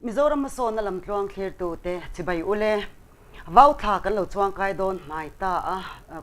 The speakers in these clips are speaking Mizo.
Mizoram hmasawnna lamtluang thlirtute chibai ule vau thla kan lo chuangkai dawn hnai ta a,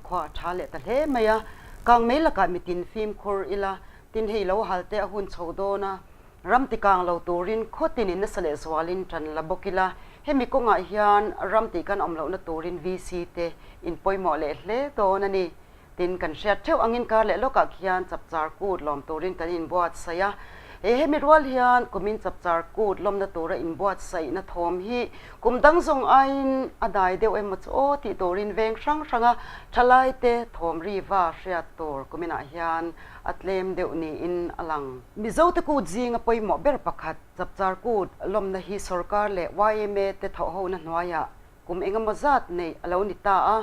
khua a tha leh ta hle mai a, kang mai lakah mitin fimkhur ila, tin hei lo hal te a hun chho dawn a, ram ti kang lo turin khaw tinin nasa leh zualin tan la bawk ila, hemi kawngah hian ram tih kan awm lohna turin VC te in pawimawh leh hle dawn a ni. Tin, kan hriat theuh angin kar leh lawkah khian chapchar kut lawm turin kan inbuatsaih a. He hemi rual hian kumin chapchar kut lawmna tura inbuatsaihna thawm hi kum dang zawng aiin a dai deuh emaw chu aw tih turin veng hrang hranga thalaite thawm ri va hriat tur kuminah hian a tlem deuh niin a lang. Mizote kut zinga pawimawh ber pakhat chapchar kut lawmna hi sorkar leh yma te thawhhona hnuaiah kum engemaw zat neih a lo ni ta a.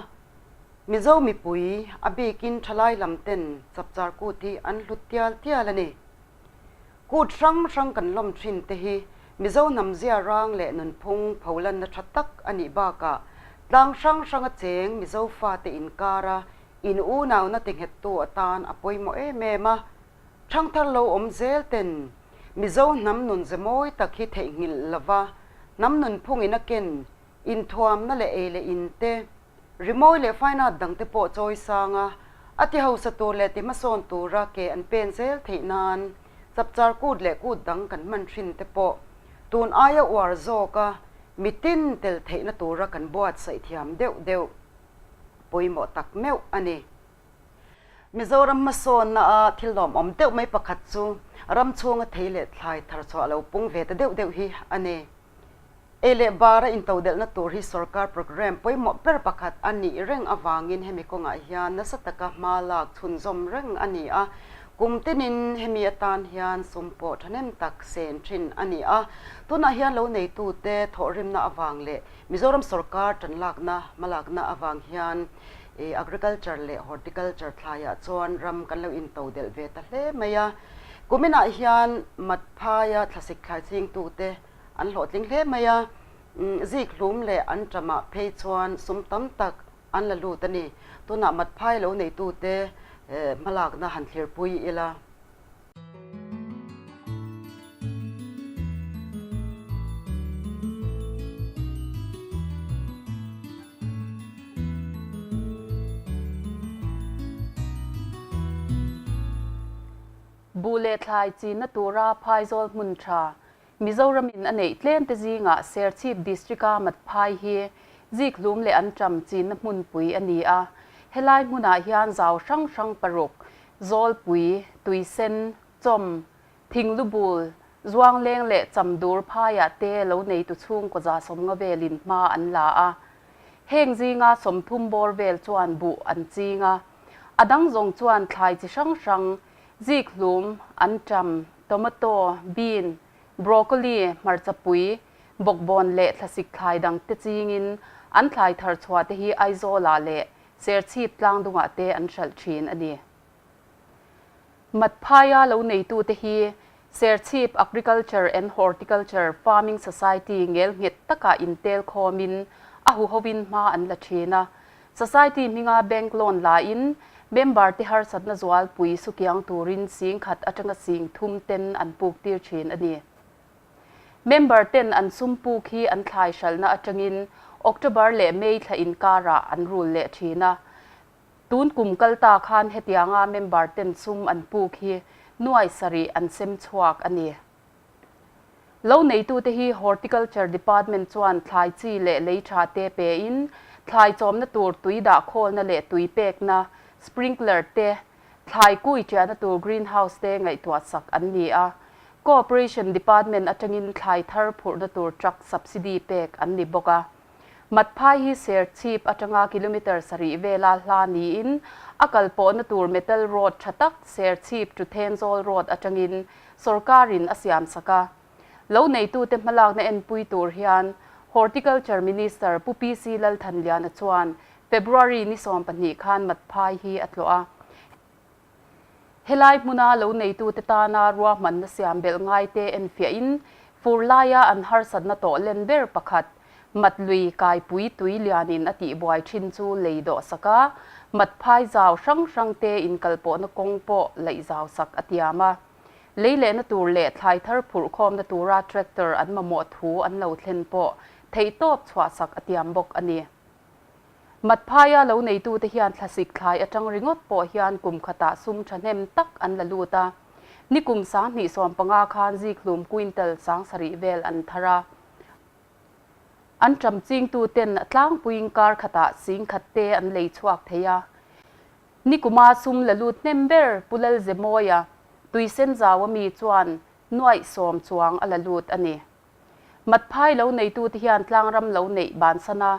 Mizo mipui, a bikin thalai lam ten chapchar kut hi an hlut tial tial a ni. Kut hrang hrang kan lawm thin te hi Mizo hnam zia rang leh nunphung pholanna tha tak a nih bakah tlang hrang hranga cheng Mizo fate inkara in unauna ti nghettu atan a pawimawh em em a. Thangthar lo awm zel ten Mizo hnam nun ze mawi tak hi theihnghilh lova hnam nunphungin a ken inthuamna leh ei leh in te, Rimawi leh fine art dangte pawh chawi sang a, a ti hausa tur leh ti hmasawn tura ke an pen zel theih nan chapchar kut leh kut dang kan hman thin te pawh tun aia uar zawka mitin tel theihna tura kan buatsaih thiam deuh deuh pawimawh tak meuh a ni. Mizoram hmasawnna a thil lawmawm deuh mai pakhat chu ram chhunga thei leh thlai thar chhuah lo pung ve ta deuh deuh hi a ni. Ei leh bara intodelhna tur hi sorkar programme pawimawh ber pakhat a nih reng avangin hemi kawngah hian nasa taka hma lak chhunzawm reng a ni a. Kum tinin hemi atan hian sum pawh thahnem tak sen thin a ni a. Tunah hian lo neitute thawhrimna avang leh Mizoram sorkar tanlakna hmalakna avang hian agriculture leh horticulture thlaiah chuan ram kan lo intodelh ve ta hle mai a. Kuminah hian Matphaia thlasik thlai chingtute An hlawhtling hle mai a, zik hlum leh an ṭamah phei chuan sum tam tak an la lut a ni. Tunah Matphai lo neitute hmalakna han thlirpui ila. Buh leh thlai chinna tura phaizawl hmun ṭha Mizoramin a neih tlem te zingah Serchhip District-a Matphai hi zikhlum leh anṭam chinna hmunpui a ni a. Helai hmunah hian zau hrang hrang paruk, Zawlpui, Tuisen, Chawm, Thinglubul, Zuangleng leh Chamdur phaiah te lo neitu chhungkaw 150 velin hma an la a. Heng zinga 30 bawr vel chuan buh an ching a. A dang zawng chuan thlai chi hrang hrang, zikhlum, anṭam, Tomato, bean, broccoli, hmarchapui, bawkbawn leh thlasik thlai dang te chingin an thlai thar chhuah te hi Aizawlah leh Serchhip tlangdungah te an hralh thin a ni. Matphaia lo neitute hi Serchhip Agriculture and Horticulture Farming Society ngel nghet takah intel khawmin a huhovin hma an la thin a. Society hminga bank loan la in member te harsatna zualpui sukiang turin 10,000 atanga 30,000 ten an puk tir thin a ni. Member ten an sum puk hi an thlai hralhna atangin October leh May thla inkarah an rul leh thin a. Tun kum kal ta khan hetianga member ten sum an puk hi nuai sarih an sem chhuak a ni. Lo neitute hi Horticulture Department chuan thlai chi leh lei tha te pein thlai chawmna tur tui dah khawlna leh tui pekna, sprinkler te, thlai kui tiahna tur greenhouse te ngaihtuah sak an ni a. Cooperation Department atangin thlai thar phurhna tur truck subsidy pek an ni bawk a. Matphai hi Serchhip atanga kilometre sarih vela hla niin a kal pawhna tur metal road tha tak Serchhip to Thenzawl road atangin sorkarin a siam sak a. Lo neitute hmalakna enpui tur hian Horticulture Minister Pu PC Lalthanliana chuan February ni 12 khan Matphai hi a tlawh a. Helai hmuna lo neitute tana ruahmanna siam belh ngaite enfiahin fur laia an harsatna tawh len ber pakhat, mat lui kaipui tui lianin a tihbuai thin chu lei dawh sak a, mat phai zau hrang hrangte inkalpawhna kawng pawh laih zau sak a tiam a. Lei lehna tur leh thlai thar phurh khawmna tura tractor an mamawh thu an lo thlen pawh theihtawp chhuahsak a tiam bawk a ni. Matphaia lo neitute hian thlasik thlai atang ringawt pawh hian kum khatah sum thahnem tak an la lut a. Nikum 2015 khan zikhlum quintal 7000 vel an thar a. An ṭam chingtuten a tlangpuiin kar khatah 10,000 te an lei chhuak thei a. Nikuma sum la lut hnem ber Pu Lalzemawia, Tuisen zau ami chuan nuaih sawm chuang a la lut a ni. Matphai lo neitute hian tlangram lo neih bansan a,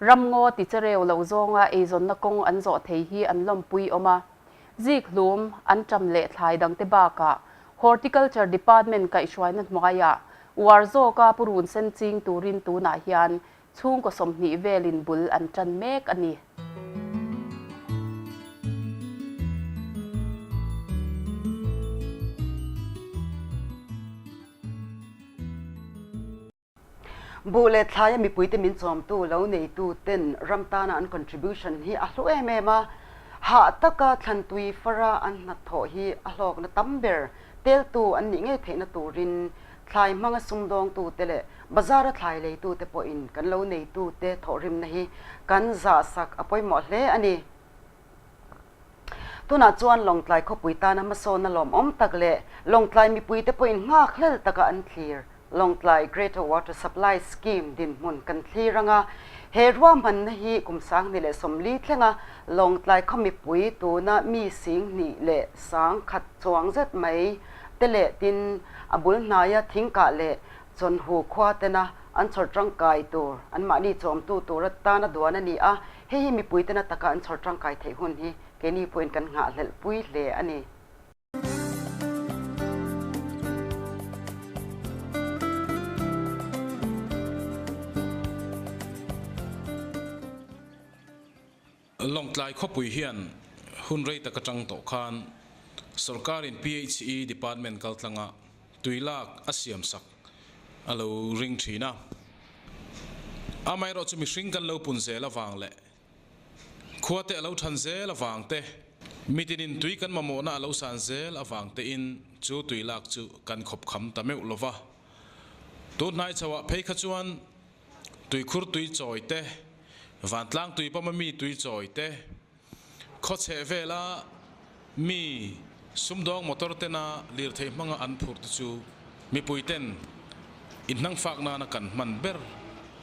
ramngaw tichereu lo zawnga eizawnna kawng an zawh thei hi an lawmpui awm a. Zikhlum, an ṭam leh thlai dangte bakah Horticulture Department kaihhruaina hnuaiah uar zawka purun sen ching turin tunah hian chhungkaw 20 velin bul an ṭan mek a ni. Buh leh thlaia mipuite min chawmtu lo neitu ten ram tana an contribution hi a hlu em em a, hah taka thlantui fara an hnathawh hi a hlawkna tam ber teltu an nih ngei theihna turin thlai hmanga sumdawngtute leh bazara thlai leitute pawhin kan lo neitute thawhrimna hi kan zahsak a pawimawh hle a ni. Tunah chuan Lawngtlai khawpui tana hmasawnna lawmawm tak leh Lawngtlai mipuite pawhin nghakhlel taka an thlir Lawngtlai Greater Water Supply Scheme dinhmun kan thlir ang a, he ruahmanna hi kum 2040 thlenga Lawngtlai khaw mipui tuna mi 21,000 chuang zet mai te leh tin a bul hnaia thingkah leh chawnhu khua tena an chhawr tangkai tur anmahni chawmtu tur atana duan a ni a, hei hi mipui tena taka an chhawr tangkai theih hun hi keini pawhin kan nghahhlelh pui hle a ni. Lawngtlai khawpui hian hun rei tak atang tawh khan sorkarin PHE department kaltlanga tui lak a siamsak a lo ring thin a. Amaherawhchu mihring kan lo pun zel avang leh Khua te a lo than zel avang te, mitinin tui kan mamawhna a lo san zel avang tein chu tui lak chu kan khawp kham ta meuh lo va. Tun hnai chhoah phei kha chuan tuikhur tui chawi te, vantlang tui pama mi tui chawi te, khaw chheh vela mi sumdawng motor tena lirthei hmanga an phurh te chu mipui ten inhnangfak nana kan hman ber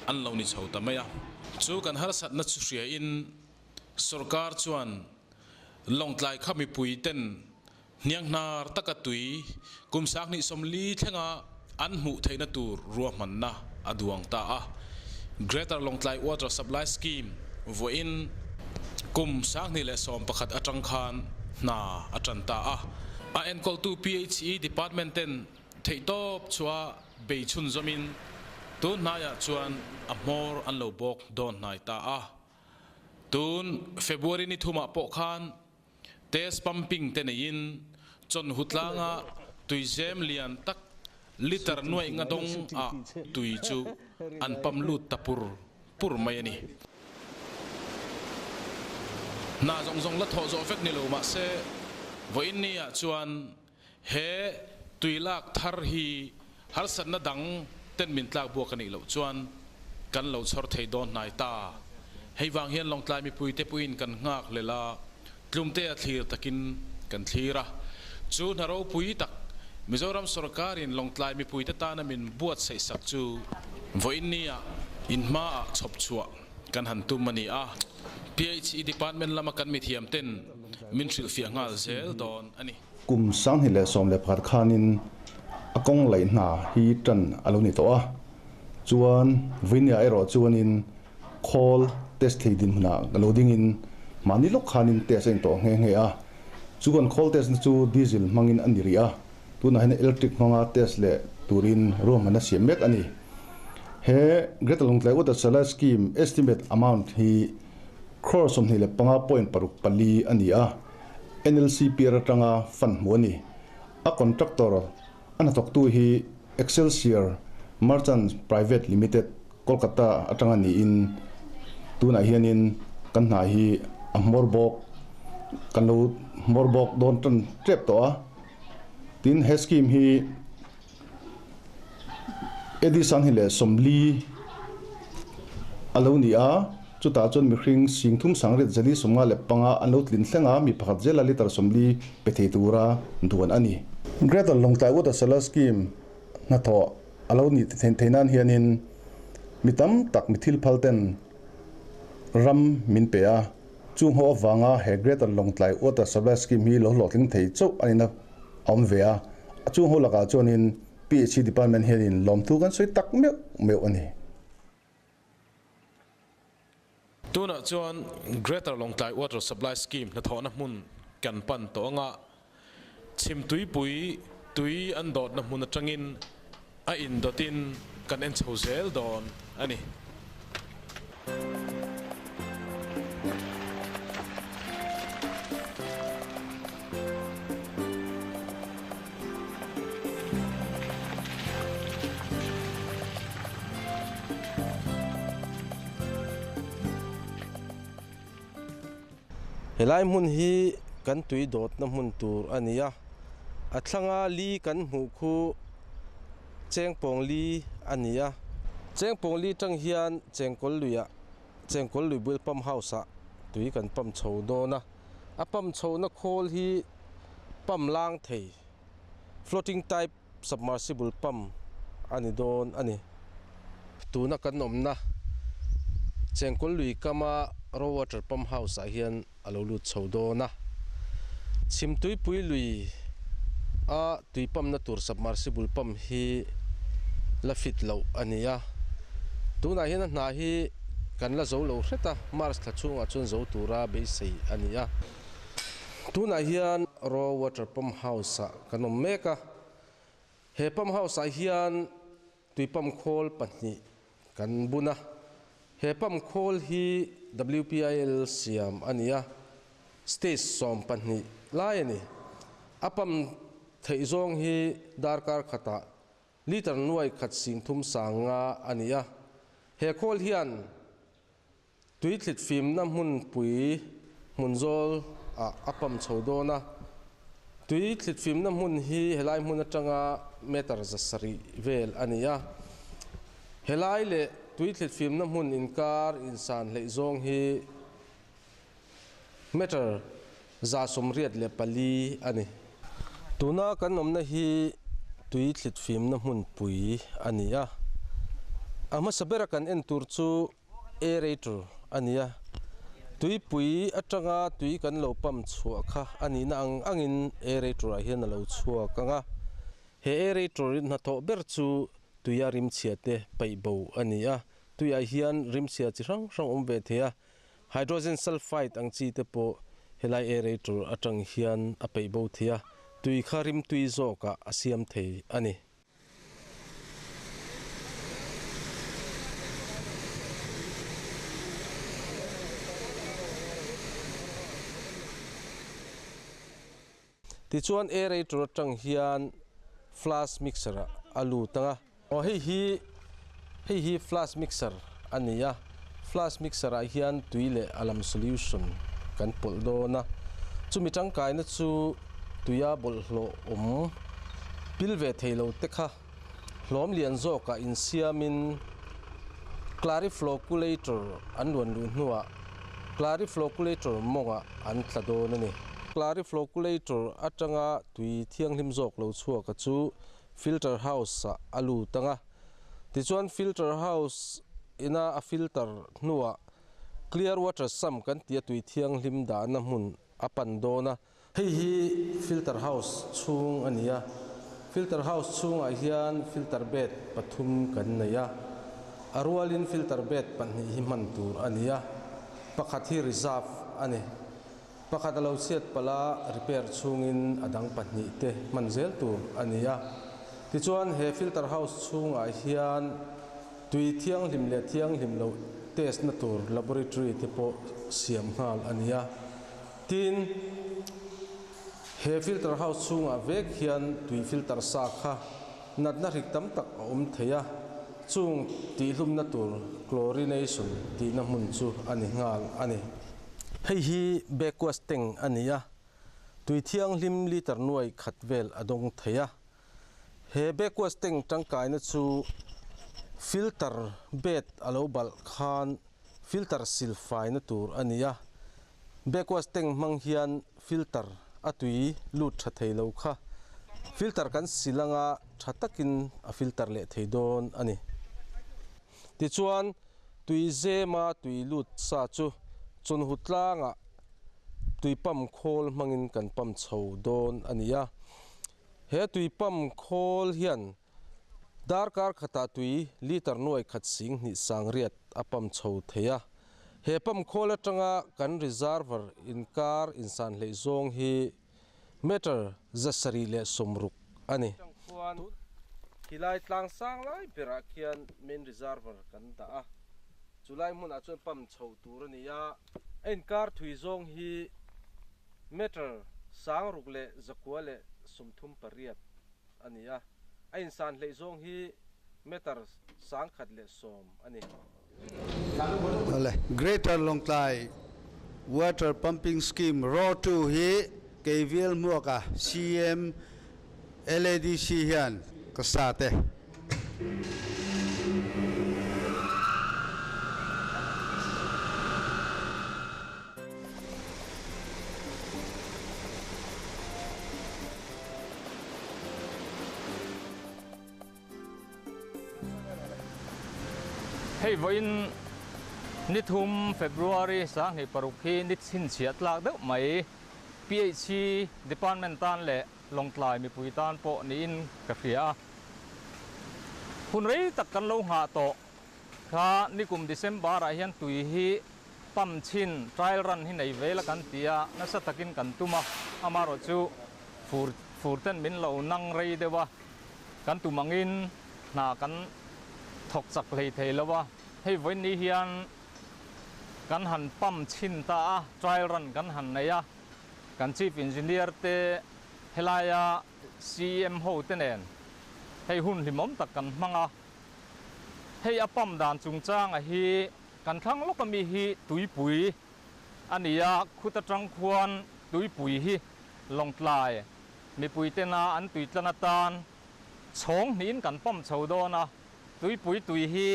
an lo ni chho ta mai a. Chu kan harsatna chu hriain sorkar chuan Lawngtlai kha mipui ten hnianghnar taka tui kum 2040 thlenga an hmuh theihna tur ruahmanna a duang ta a. Greater Lawngtlai Water Supply Scheme vawiin kum 2011 atang khan hna a tan ta a. A enkawltu PHE Department ten theihtawp chhuah bei chhunzawmin tun hnaiah chuan a hmawr an lo bawk dawn hnai ta a. Tun February ni thumah pawh khan Test pumping te neiin chawnhu tlanga tuizem lian tak liter nuaih nga dawng ah tui chu an pump lut ta pur pur mai a ni. Hna zawng zawng la thawh zawh vek ni lo mah se vawiin ni ah chuan he tui lak thar hi harsatna dang ten min tlak buak a nih loh chuan kan lo chhawr thei dawn hnai ta. Hei vang hian Lawngtlai mipuite puiin kan nghak hlel a, tlumte a thlir takin kan thlir a. Chu hna ropui tak Mizoram sawrkarin Lawngtlai mipuite tana min buatsaihsak chu vawiin nia in hmaah chhawp chhuah kan han tum a ni a. PHE Department lama kan mithiam ten min hrilhfiah nghal zel dawn a ni. Kum 2011 khanin a kawng laih hna hi tan a lo ni tawh a, chuan Vinia erawh chuanin khawl test thei dinhmunah ka lo dingin mahni lawk khanin test a intawh nghe nghe a, chu kan khawl test na chu diesel hmangin a ni rih a, tunah hian electric hmanga test leh turin ruahmanna siam mek a ni. He Greater Lawngtlai Water Supply Scheme estimate amount hi crore 25.64 a ni a, NLCPR atanga fund hmuh a ni. A contractor a hnathawktu hi Excelsior Merchants Private Limited, Kolkata atanga niin tunah hianin kan hna hi a hmawr bawk kan lo hmawr bawk dawn tan tep tawh a. Tin, he scheme hi AD 2040 a lo ni a, chutah chuan mihring singthum sangriat zali 55 an lo tlin thleng a, mi pakhat zela litre 40 pe thei tura duan a ni. Greater Lawngtlai Water Supply Scheme hnathawh a lo nih theih nan hianin mi tam tak mi thil phal ten ram min pe a, chung ho avanga he Greater Lawngtlai Water Supply Scheme hi lo hlawhtling thei chauh a nihna a awm ve a, a chung ho lakah chuanin PHE Department hianin lawmthu kan sawi tak meuh meuh a ni. Tunah chuan Greater Lawngtlai Water Supply Scheme hnathawhna hmun kan pan tawh anga Chhimtuipui tui an dawtna hmun atangin a indawtin kan en chho zel dawn a ni. Helai hmun hi kan tui dawtna hmun tur a ni a, a thlanga li kan hmuh khu Chengpawng li a ni a. Chengpawng li tang hian Chengkawl luiah Chengkawl lui bul pump house ah tui kan pump chho dawn a, a pump chhohna khawl hi pump lang thei, floating type submersible pump a ni dawn a ni. Tuna kan awmna Chengkawl lui kama raw water pump house ah hian a lo lut chho dawn a, Chhimtuipui lui a tui pump na tur submersible pump hi la fit loh a ni a, tunah hian a hna hi kan la zo lo hret a, March thla chhungah chuan zo tura beisei a ni a. Tunah hian raw water pump house ah kan awm mek a, he pump house ah hian Tui pump khawl pahnih kan bun a, he pump khawl hi WPIL siam a ni a, stage 12 lai a ni. A pump theih zawng hi darkar khatah litre nuai khat singthum sanga a ni a, he khawl hian Tui thlit fimna hmunpui hmun zawl ah a pump chho dawn a, tui thlit fimna hmun hi helai hmun atanga meter 700 vel a ni a. Helai leh tui thlit fimna hmun inkar insan hleih zawng hi meter 184 a ni. Tuna kan awmna hi tui thlit fimna hmunpui a ni a, a hmasa bera kan en tur chu Aerator a ni a, tuipui atanga tui kan lo pump chhuah kha a nihna ang angin aerator ah hian a lo chhuak ang a, he aerator in hnathawh ber chu tuia rimchhia te paih bo a ni a, tuiah hian rimchhia chi hrang hrang awm ve thei a, hydrogen sulphide ang chi te pawh helai aerator atang hian a paih bo thei a, tui kha rimtui zawkah a siam thei a ni. Tichuan aerator atang hian flash mixer ah a lut ang a. Aw hei hi hei hi flash mixer a ni a, flash mixer ah hian tui leh a lam solution kan pawlh dawn a, chumi tangkaina chu tuia bawlhhlawh awm pil ve thei lo te kha hlawm lian zawkah insiamin clariflocculator an luan luh hnuah clariflocculator mawngah an tla dawn a ni. Clariflocculator atanga tui thianghlim zawk lo chhuaka chu filter house ah a lut ang a, tichuan filter house ina a filter hnuah clear water sump kan tih a tui thianghlim dahna hmun a pan dawn a. Hei hi filter house chhung a ni a, filter house chhungah hian filter bed pathum kan nei a, a rualin filter bed pahnih hi hman tur a ni a, pakhat hi reserve a ni. Pakhat a lo chhiat palh a, repair chhungin a dang pahnih te hman zel tur a ni a. Tichuan he filter house chhungah hian tui thianghlim leh thianghlim loh test na tur laboratory te pawh siam nghal a ni a. Tin, he filter house chhungah vek hian tui filter sa kha natna hrik tam tak a awm thei a, chung tihlumna tur chlorination tihna hmun chu a ni nghal a ni. Hei hi Bequest tank a ni a, Tui thianghlim litre nuai khat vel a dawng thei a. He backwash tank tangkaina chu filter bed a lo balh khan filter silfaina tur a ni a. Backwash tank hmang hian filter a tui lut tha thei lo kha filter kan sil anga tha takin a filter leh thei dawn a ni. Tichuan, tui zema tui lut sa chu chawlhnu tlangah tui pump khawl hmangin kan pump chho dawn a ni a. He tui pump khawl hian darkar khatah tui litre nuai khat sing hnih sang riat a pump chho thei a. He pump khawl atanga kan reservoir inkar insan hleih zawng hi metre 760 a ni. Khilai tlang sang lai berah khian main reservoir kan dah a, chulai hmunah chuan pump chho tur a ni a, a inkar thui zawng hi metre 638 a ni a, a insan hleih zawng hi metre 110 a ni. Greater Lawngtlai Water Pumping Scheme Raw 2 hi kei vial hmuaka CM LADC hian ka sa te. Hei vawiin ni thum February 26 hi ni chhinchhiah tlak deuh mai PHC Department tan leh Lawngtlai mipui tan pawh niin ka hria a. Hun rei tak kan lo nghah tawh kha nikum December ah hian tui hi pump chhin trial run hi nei ve la kan ti a, nasa takin kan tum a, amaherawhchu fur fur ten min lo nang rei deuh a. Kan tum angin hna kan thawk chak hlei thei lo a, hei vawiin ni hian kan han pump chhin ta a, trial run kan han nei a, kan Chief Engineer te helaia CEM ho te nen hei hun hlimawm tak kan hmang a, hei a pump dan chungchanga hi kan thlang lawk ami hi tuipui a ni a, khuta tang khuan tuipui hi Lawngtlai Mipui tena an tui tlan atan chhawng hnihin kan pump chho dawn a, tuipui tui hi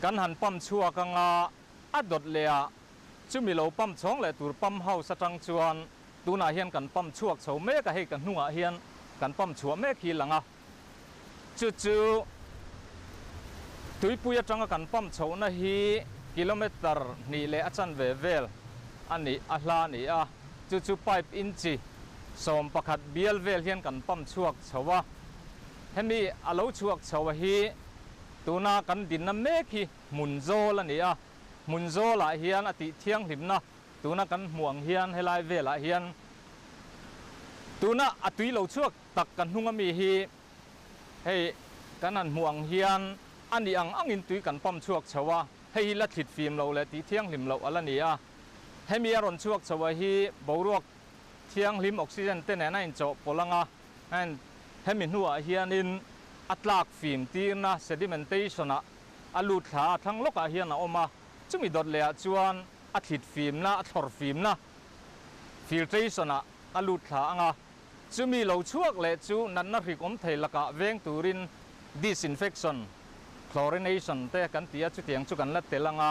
kan han pump chhuak anga a dawt leh a, chumi lo pump chhawng leh tur pump house atang chuan tunah hian kan pump chhuak chho mek a, hei ka hnungah hian kan pump chhuah mek hi lang a, chu chu tuipui atanga kan pump chhohna hi kilometre hnih leh a chanve vel a nih a hla a ni a. Chu chu pipe inchi 11 bial vel hian kan pump chhuak chho a, hemi a lo chhuak chho a hi tuna kan dinna mek hi hmun zawl a ni a, hmun zawlah hian a tih thianghlimna tuna kan hmuh ang hian helai velah hian tuna a tui lo chhuak tak ka hnung ami hi hei kan han hmuh ang hian a nih ang angin tui kan pump chhuak chho a, hei hi la thlit fim loh leh tih thianghlim loh a la ni a. Hemi a rawn chhuak chho a hi boruak thianghlim oxygen te nen a inchawh pawlh ang a, and hemi hnuah hianin a tlak fim tirna sedimentation ah a lut thla a thlang lawkah hian a awm a, chumi dawt lehah chuan a thlit fimna a thlawr fimna filtration ah a lut thla ang a, chumi lo chhuak leh chu natna hrik awm thei lakah veng turin disinfection, chlorination te kan ti a, chutiang chu kan la tel ang a.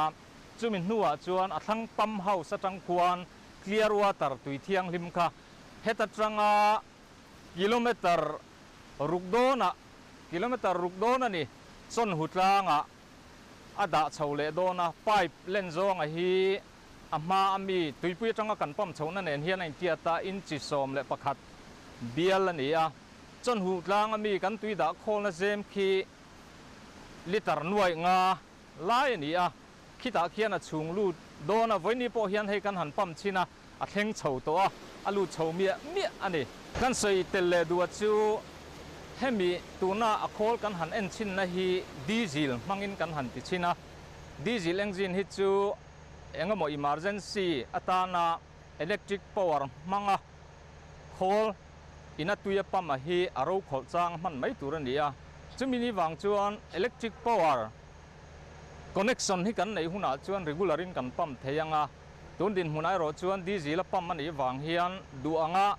Chumi hnuah chuan a thlang pump house atang khuan clear water tui thianghlim kha heta tanga kilometre ruk dawnah, kilometre ruk dawn a ni, chawnhu tlangah a dah chho leh dawn a, pipe len zawnga hi a hma a mi tuipui atanga kan pump chhohna nen hian a intiat a, inchi 11 bial a ni a, chawnhu tlanga mi kan tui dah khawlna zem khi litre nuaih nga Lai a ni a, khitah khian a chhung lut dawn a, vawiin pawh hian hei kan han pump chhin a, a thleng chho tawh a, a lut chho miah miah a ni. Kan sawi tel leh duh a chu hemi tuna a khawl kan han en chhinna hi diesel hmangin kan han ti chhin a, diesel engine hi chu engemaw emergency atana electric power hmanga khawl ina tui a pump a hi a ro khawlh chang hman mai tur a ni a, chumi ni vang chuan electric power connection hi kan neih hunah chuan regular in kan pump thei ang a, Tun dinhmun erawh chuan diesel a pump a nih vang hian duh anga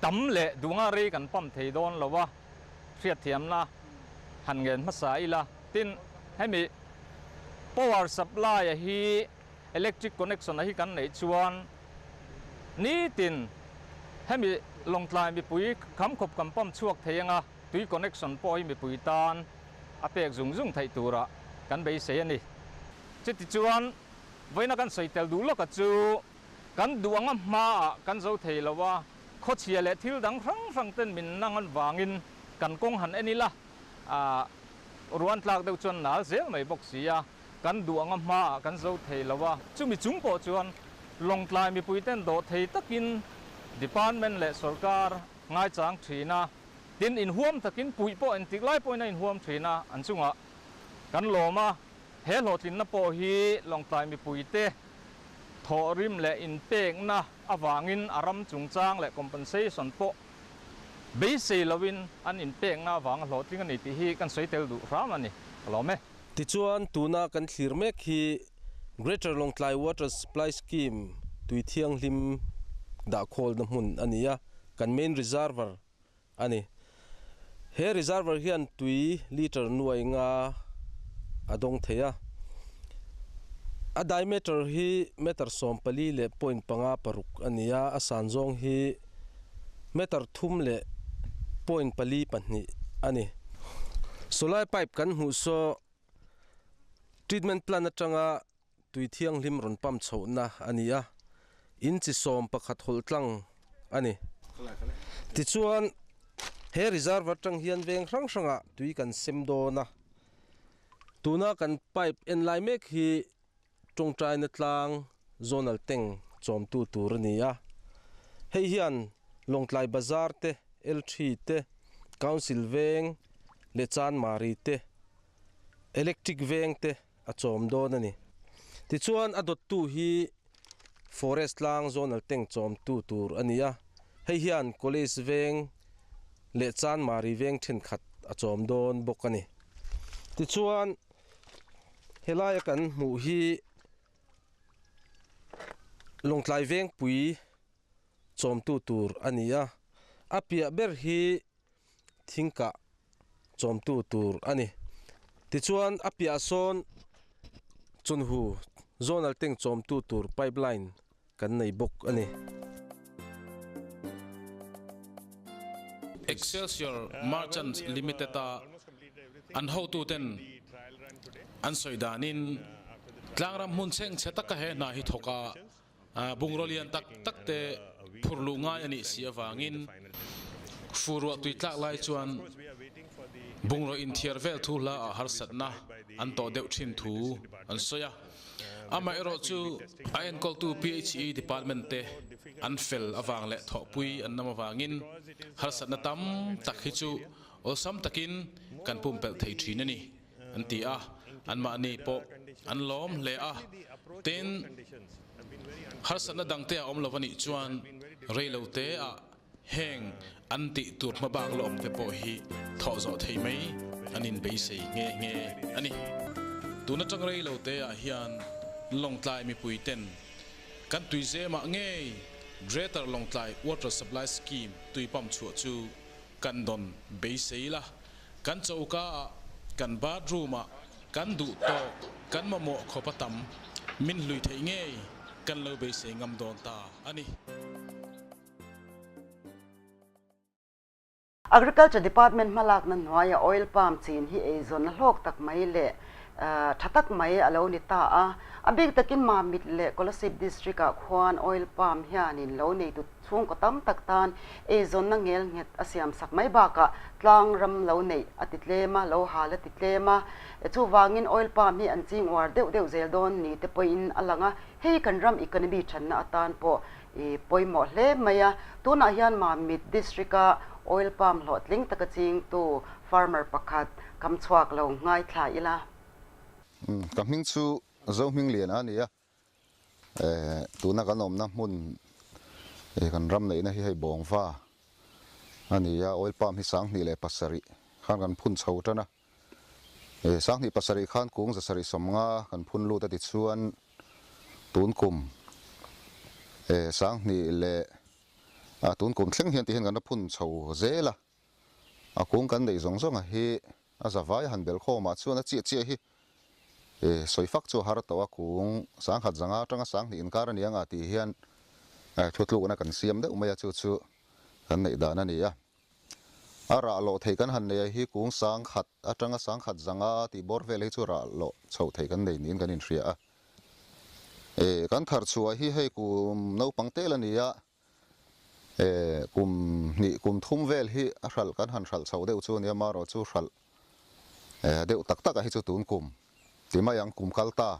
tam leh duh anga rei kan pump thei dawn lo a, hriatthiamna han ngen hmasa ila. Tin, hemi power supply a hi electric connection a hi kan neih chuan nitin hemi Lawngtlai mipui khamkhawp kan pump chhuak thei anga tui connection pawh hi mipui tan a pek zung zung theih turah kan beisei a ni. Chutichuan vawiina kan sawi tel duh lawka chu kan duh anga hmaah kan zo thei lo a, khawchhia leh thil dang hrang hrang ten min nang an vangin kan kawng han en ila, ruan tlak deuh chuan nal zel mai bawk si a, kan duh anga hmaah kan zo thei lo a, chumi chung pawh chuan Lawngtlai mipui ten dawh thei takin Department leh Sorkar ngaichang thin a, tin inhuam takin puih pawh entik lai pawhin a inhuam thin a, an chungah kan lawm a. He hlawhtlinna pawh hi Lawngtlai mipuite thawhrim leh inpekna avangin a ram chungchang leh compensation pawh beisei loin an inpekna avanga hlawhtling a ni tih hi kan sawi tel duh hram a ni. Ka lawm e. Tichuan, tuna kan thlir mek hi Greater Lawngtlai Water Supply Scheme tui thianghlim dahkhawlna hmun a ni a, kan main reservoir a ni. He reservoir hian tui litre nuai nga a dawng thei a. A diameter hi meter 14 leh point 5 6 a ni a, a san zawng hi meter 3 leh point 4 2 a ni. Sawlai pipe kan hmuh saw treatment plant atanga tui thianghlim rawn pump chhohna a ni a, inchi 11 hawlh tlang a ni. Tichuan, he reservoir atang hian veng hrang hrangah tui kan sem dawn a, tuna kan pipe en lai mek hi tawngtaina tlang zonal tank chawmtu tur a ni a. Hei hian Lawngtlai Bazar te, L3 te, Council veng leh Chanmari te, Electric veng te a chawm dawn a ni. Tichuan a dawttu hi Forest tlang zonal tank chawmtu tur a ni a, hei hian College veng leh Chanmari veng thenkhat a chawm dawn bawk a ni. Tichuan helaia kan hmuh hi Lawngtlai vengpui chawmtu tur a ni a, a piah ber hi thingkah chawmtu tur a ni. Tichuan a piah sawn chunhu zonal tank chawmtu tur pipeline kan nei bawk a ni. Excelsior Merchants Limited a an hotuten an sawi danin tlangram hmun chhengchhe taka he hna hi thawk a, Bungraw lian tak tak te phur luh ngai a nih si avangin furuah tui tlak lai chuan bungraw inthiar vel thu hla ah harsatna an tawh deuh thin thu an sawi a. Amaherawh chu a enkawltu PHE department te an fel avang leh thawhpui an nam avangin harsatna tam tak hi chu awlsam takin kan pumpelh thei thin a ni. An ti a, anmahni pawh an lawm hle a. Tin, harsatna dangte a awm lo a nih chuan reilote ah heng an tih tur hmabak la awmte pawh hi thawh zawh thei mai an inbeisei nghe nghe a ni. Tun atang reilote ah hian Lawngtlai mipui ten kan tuizemah ngei Greater Lawngtlai Water Supply Scheme tui pump chhuah chu kan dawn beisei la. Kan choka ah, kan bathroom ah kan duh tawk, kan mamawh khawp a tam, min hlui theih ngei kan lo beisei ngam dawn ta a ni. Agriculture Department hmalakna hnuaia oil palm chin hi eizawnna hlawk tak mai leh tha tak mai a lo ni ta a. A bik takin Mamit leh Kolasib District ah khuan oil palm hianin lo neitu Chhungkaw tam tak tan eizawnna ngel nghet a siam sak mai bakah tlang ram lo neih a ti tlem a, lo hal a ti tlem a. Chuvangin oil palm hi an ching uar deuh deuh zel dawn ni te pawhin a lang a, hei kan ram economy thanna atan pawh i pawimawh hle mai a. Tunah hian Mamit District-a oil palm hlawhtling taka chingtu farmer pakhat kam chhuak lo ngaithla ila. Ka hming chu Zohminglian a ni a. Tuna kan awmna hmun kan ram neihna hi hei Bawngva a ni a, oil palm hi 2007 khan kan phun chho tan a, 2007 khan kung 750 kan phun lut a tichuan tun kum. Sanghnih leh tun kum thleng hian tihian kan la phun chho zel a, a kung kan neih zawng zawng a hi a zavai a han bel khawm ah chuan a chiah chiah hi sawi fak chu a har tawh a, kung sangkhat zanga atanga sanghnih inkar a ni anga tih hian thutlukna kan siam deuh mai a, chu chu kan neih dan a ni a. A rah lawh theih kan han nei a hi kung sangkhat atanga sangkhat zanga tih bawr vel hi chu rah lawh chhoh theih kan nei niin kan inhria a. E, kan thar chhuah hi hei kum naupang tel a ni a, e, kum hnih kum thum vel hi a hralh kan han hralh chhoh deuh chu a nia, marawh chu hralh e, deuh tak tak ah hi chu tun kum ti mai ang kum kal ta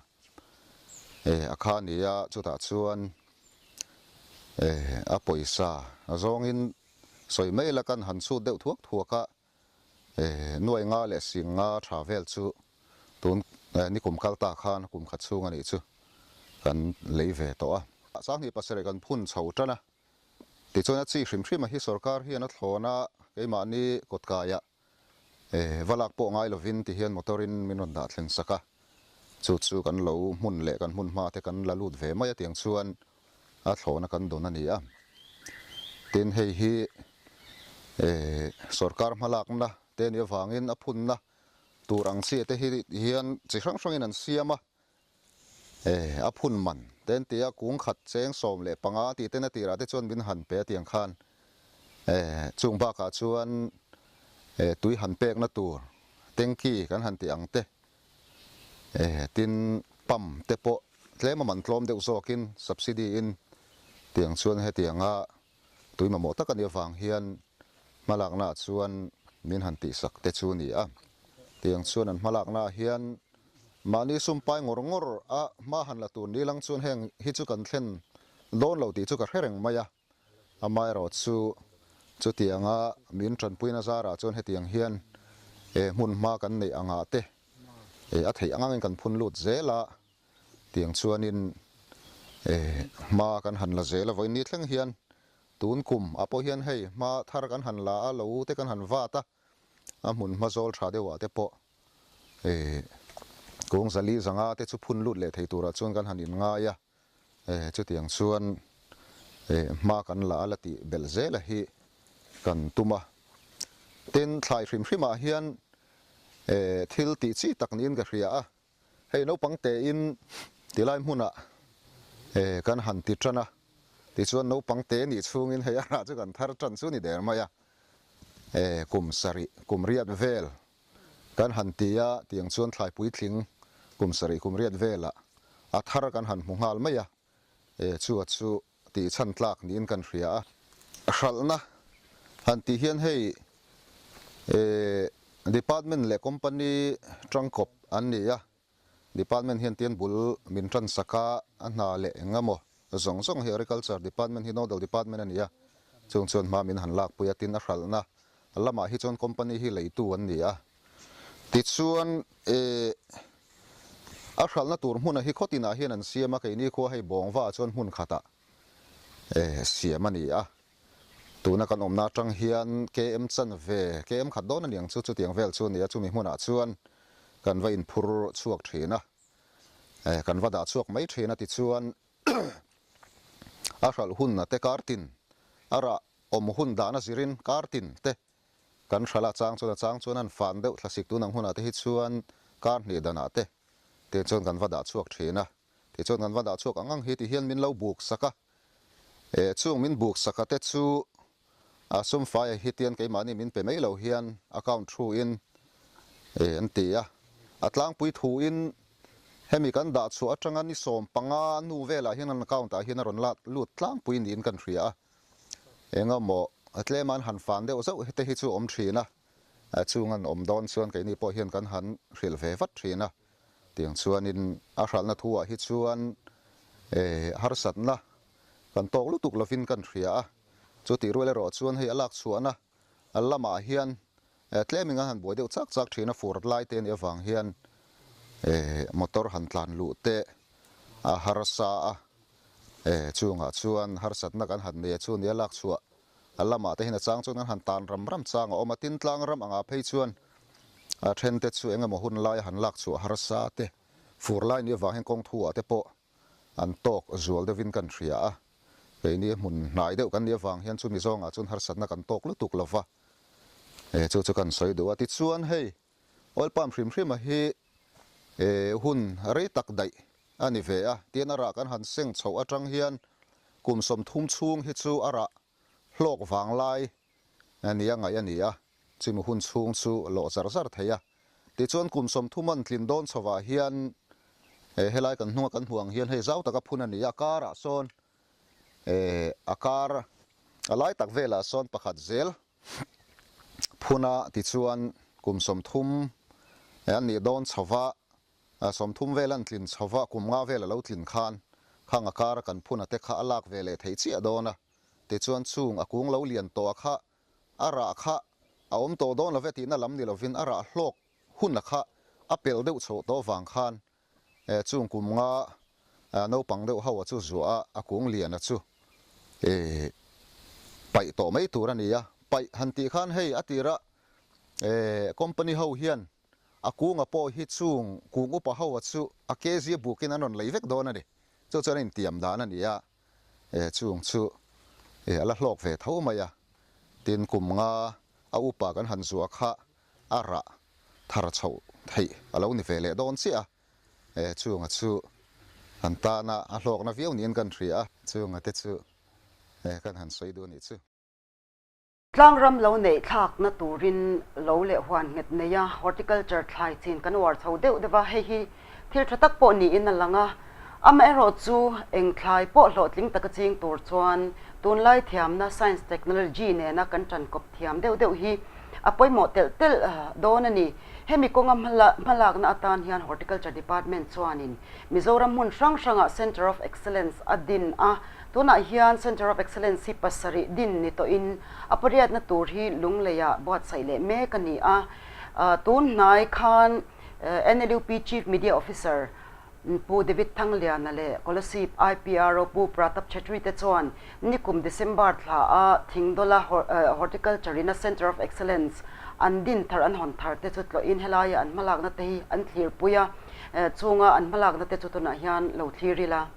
e, a kha a ni a, chutah chuan e, a pawisa zawngin sawi mai la kan han chhut deuh thuak thuak a, Nuai nga leh sing nga tha vel chu tun nikum kal ta khan kum khat chhung a nih chu kan lei ve tawh a. Sanghnih pasarih kan phun chho tan a, tichuan a chi hrim hrim a hi sorkar hian a thlawn a, keimahni kawtkaiah va lak pawh ngai lovin ti hian motor in min rawn dah thleng sak a, chu chu kan lo hmun leh kan hmun hma te kan la lut ve mai a tiang chuan a thlawhna kan dawn a ni a. Tin, hei hi sorkar hmalakna te nih avangin a phunna tur ang chi te hi hian chi hrang hrangin an siam a, a phun man te an ti a, kung khat cheng 15 tih ten a tirah te chuan min han pe a tiang khan chung bakah chuan tui han pekna tur tanky kan han tih ang te Tin, pump te pawh tlem a man tlawm deuh zawkin subsidy in tiang chuan hetianga tui mamawh tak a nih avang hian hmalakna ah chuan min han tihsak te chu a ni a. Tiang chuan an hmalakna ah hian mahni sum pai ngawr ngawr a hma han la tur ni lang chuan heng hi chu kan thlen dawn lo tih chu ka hre reng mai a. Amaherawh chu chutianga min tanpuina zarah chuan hetiang hian hmun hma kan neih angah te a theih ang angin kan phun lut zel a, tiang chuanin hma kan han la zel a, vawiin ni thleng hian tun kum ah pawh hian hei hma thar kan han la a, lo te kan han vat a, a hmun hma zawl tha deuhah te pawh kung zali zanga te chu phun lut leh thei turah chuan kan han inngai a. Chutiang chuan hma kan la a la tih belh zel a hi kan tum a. Tin, thlai hrim hrimah hian thil tih chi tak niin ka hria a. Hei naupang tein tilai hmunah kan han ti tan a, tichuan naupang te nih chhungin hei a rah chu kan thar tan chu ni der mai a. Kum sarih, kum riat vel Kan han ti a, tiang chuan thlai puitling kum sarih kum riat velah a thar kan han hmu nghal mai a, e chu a chu tih chhan tlak niin kan hria a. Hralhna han tih hian hei e department leh company tangkawp an ni a, Department hian tian bul min tan sak a, a hna leh eng emaw zawng zawng hi Agriculture Department hi nodal department a ni a, chung chuan hma min han lakpui a, tin a hralhna lamah hi chuan company hi leitu an ni a. Tichuan eh a hralhna tur hmuna hi khawtinah hian an siam a, keini khua hei Bawngva ah chuan hmun khatah eh siam a ni a. Tuna kan awmna atang hian KM chanve, KM khat dawn a ni ang chu, chutiang vel chu a ni a, chumi hmunah chuan kan va inphur chhuak thin a, kan va dah chhuak mai thin a tichuan a hralh hun a te kar tin, a rah awm hun dahna zirin kar tin te kan hralh a, chang chuan a chang chuan an fan deuh thlasik tun ang hunah te hi chuan kar hnih danah te tichuan kan va dah chhuak thin a. Tichuan kan va dah chhuak ang ang hi ti hian min lo buk sak a, e chung min buk sak a te chu a sumfai a hi tian keimahni min pe mai lo hian account thu in e an ti a, a tlangpui thu in hemi kan dah chhuah atanga ni 15 nu velah hian an account ah hian a rawn lat lut tlangpui niin kan hria a, engemaw tlema an han fan deuh zauh te hi chu awm thin a, chung an awm dawn chuan keini pawh hian kan han hrilh ve vat thin a. Tiang chuanin a hralhna thuah hi chuan harsatna kan tawk lutuk lovin kan hria a, chutih rual erawh chuan hei a lak chhuahna lamah hian tleming an han buai deuh chak chak thin a, fur lai te anih avang hian motor han tlan luh te a harsa a, chungah chuan harsatna kan han nei a chu nia lak chhuah A lamah te hian a chang chuan kan han tan ram ram chang a awm a, tin tlang ram angah phei chuan a then te chu eng emaw hun laia han lak chhuah harsa te, fur lai ni avang hian kawng thu ah te pawh an tawk zual deuhin kan hria a. Keini hmun hnai deuh kan nih avang hian chumi zawngah chuan harsatna kan tawk lutuk lo va, chu chu kan sawi duh a. Tichuan hei oil palm hrim hrima hi hun rei tak daih a ni ve a, tin a rah kan han seng chhoh atang hian kum 30 chhung hi chu a rah hlawk vanglai nia ngaih a ni a. Chumi hun chhung chu lawh zar zar thei a. Tichuan kum 30 an tlin dawn chhovah hian helai kan hnunga kan hmuh ang hian hei zau taka phun a ni a, karah sawn a kar a lai tak velah sawn pakhat zel phun a, tichuan kum 30 an nih dawn chhova 30 vel an tlin chhova kum nga vel a lo tlin khan khang a kara kan phun a te kha a lak ve leh theih chiah dawn a, tichuan chung a kung lo lian tawh a kha A rah kha a awm tawh dawn lo ve tihna lam ni lovin a rah hlawk hun a kha a pelh deuh chhoh tawh vang khan chung kum nga naupang deuh ho a chu zuah a, a kung lian a chu paih tawh mai tur a ni a. Paih han tih khan hei a tira company ho hian a kunga pawh hi chung kung upa ho a chu a kg bukin an rawn lei vek dawn a ni. Chu chuan a intiam dan a ni a. Chung chu a la hlawk ve tho mai a, tin kum nga a upa kan han zuah kha a rah thar chhoh theih a lo ni ve leh dawn chiah a, chunga chu an tana a hlawkna viau niin kan hria a, chunga te chu kan han sawi duh a nih chu. Tlangram lo neih thlakna turin lo leh huan nghet neia horticulture thlai chin kan uar chho deuh deuh a, hei hi thil tha tak pawh niin a lang a. Amaherawhchu eng thlai pawh hlawhtling taka ching tur chuan tunlai thiamna science technology nena kan ṭankawp thiam deuh deuh hi a pawimawh telh telh dawn a ni. Hemi kawnga hmalakna atan hian Horticulture Department chuanin Mizoram hmun hrang hrangah Centre of Excellence a din a, Tunah hian Centre of Excellence hi pasarih din ni tawhin a pariatna tur hi Lungleiah buatsaih leh mek a ni a. Tun hnai khan NLUP Chief Media Officer Pu David Thangliana leh Kolasib IPRO Pu Pratap Chhetri te chuan nikum December thla a Thingdawla Horticulture ina Centre of Excellence an din thar an hawn thar te chu tlawhin helaia an hmalakna te hi an thlirpui a, chunga an hmalakna te chu tunah hian lo thlir ila.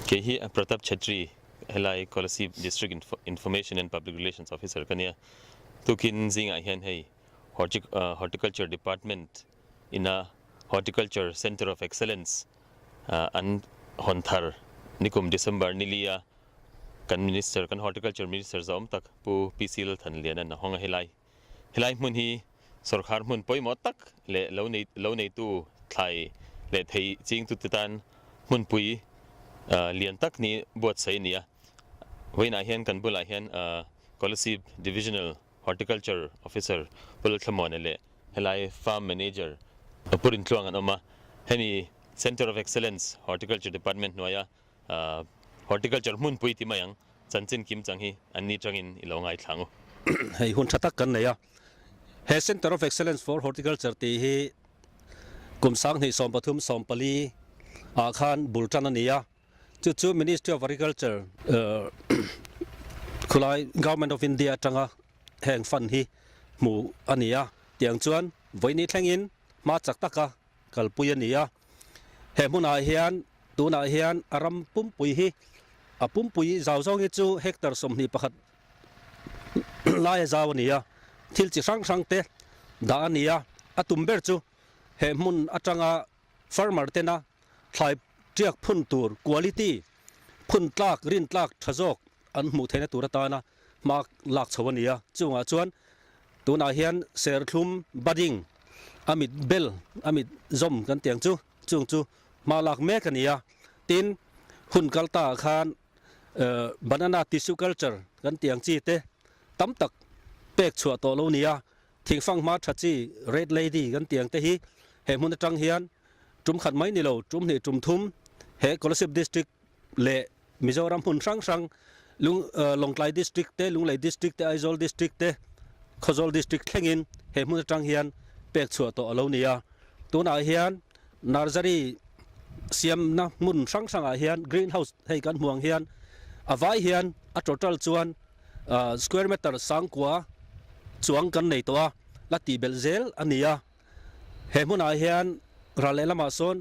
Kei hi Pratap Chhetri, helai Kolasib District Information and Public Relations Officer ka nia. Tukin zingah hian hei Horticulture Department ina Horticulture Centre of Excellence an hawn thar nikum December nilia kan Minister, kan Horticulture Minister zawm tak Pu PC Lalthanliana'n a hawng a helai. Helai hmun hi sawrkhar hmun pawimawh tak leh lo nei lo neitu thlai leh thei chingtute tan hmunpui lian tak ni buatsaih a ni a. Vawiinah hian kan bulah hian Kolasib Divisional Horticulture Officer Pu Lalthlamuana leh helai Farm Manager Pu Rintluang an awm a. Hemi Centre of Excellence Horticulture Department hnuaia Horticulture hmunpui ti mai ang, chanchin kim chang hi an ni tangin i lo ngaithla ang u. Hei hun tha tak kan nei a, he Centre of Excellence for Horticulture tih hi kum 2013 14 ah khan bul tan a ni a, chu chu Ministry of Agriculture khulai Government of India atanga heng fund hi hmuh a ni a, tiang chuan vawiini thlengin hma chak taka kalpui a ni a. He hmunah hian tunah hian a ram pumpui hi a pumpui zau zawng hi chu hectare 21 laia zau a ni a, thil chi hrang hrang te dah a ni a. A tum ber chu he hmun atanga farmer tena thlai tiak phun tur quality phun tlak rin tlak tha zawk an hmuh theihna tur atana hma lak chho a ni a. Chungah chuan tunah hian serthlum budding a mit bel a mit zawm kan tih ang chu chung chu hma lak mek a ni a. Tin, hun kal ta ah khan banana tissue culture kan tih ang chi te tam tak pek chhuah tawh lo ni a. Thingfang hma tha chi red lady kan tih ang te hi he hmun atang hian tum khat mai ni lo tum hnih tum thum he Kolasib district leh Mizoram hmun hrang hrang Lung Lawngtlai district te Lunglei district te Aizawl district te Khawzawl district thlengin he hmun atang hian pek chhuah tawh a lo ni a. Tunah hian nursery siamna hmun hrang hrangah hian green house hei kan hmu ang hian a vai hian a total chuan square meter sangkua chuang kan nei tawh a, la tih belh zel a ni a. He hmunah hian ral leh lamah sawn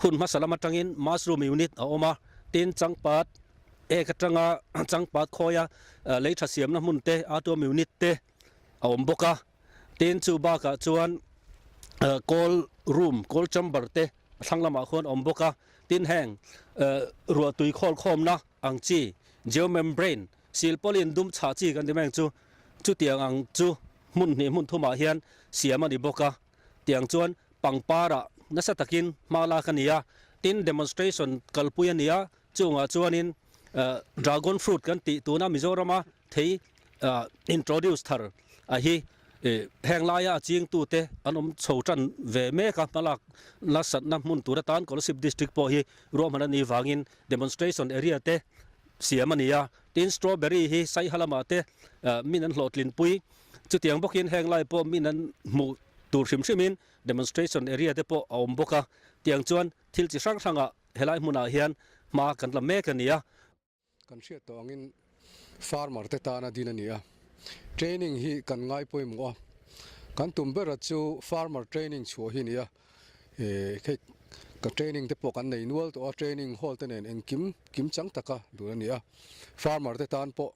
hun hmasa lam atangin mushroom unit a awm a, tin changpat. Ek atanga changpat khawia lei tha siamna hmun te, Atuam unit te a awm bawk a. Tin, chu bakah chuan call room, call chamber te a thlang lamah khuan a awm bawk a. Tin, heng ruahtui khawlkhawmna ang chi, geomembrane, silpaulin dum chhah chi kan ti mai ang chu, chutiang ang chu hmun hnih hmun thumah hian siam a ni bawk a. Tiang chuan pangparah nasa takin hma lak a ni a. Tin, demonstration kalpui a ni a. Chungah chuanin dragon fruit kan tih tuna Mizorama thei introduce thar a hi heng laia a chingtute an awm chho tan ve mek a, hmalak nasatna hmun tur atan Kolasib District pawh hi ruahman a nih vangin demonstration area te siam a ni a. Tin, strawberry hi Saiha lamah te min an hlawhtlinpui. Chutiang bawkin heng lai pawh min an hmuh tur hrim hrimin demonstration area te pawh a awm bawk a. Tiang chuan thil chi hrang hrangah Helai hmunah hian hma kan la mek a ni a. Kan hriat tawh angin farmer te tana din a ni a, training hi kan ngai pawimawh a, kan tum bera chu farmer training chhuah hi a ni a, hei ka training te pawh kan nei nual tawh a, training hall te nen engkim kim chang taka dun a ni a, farmer te tan pawh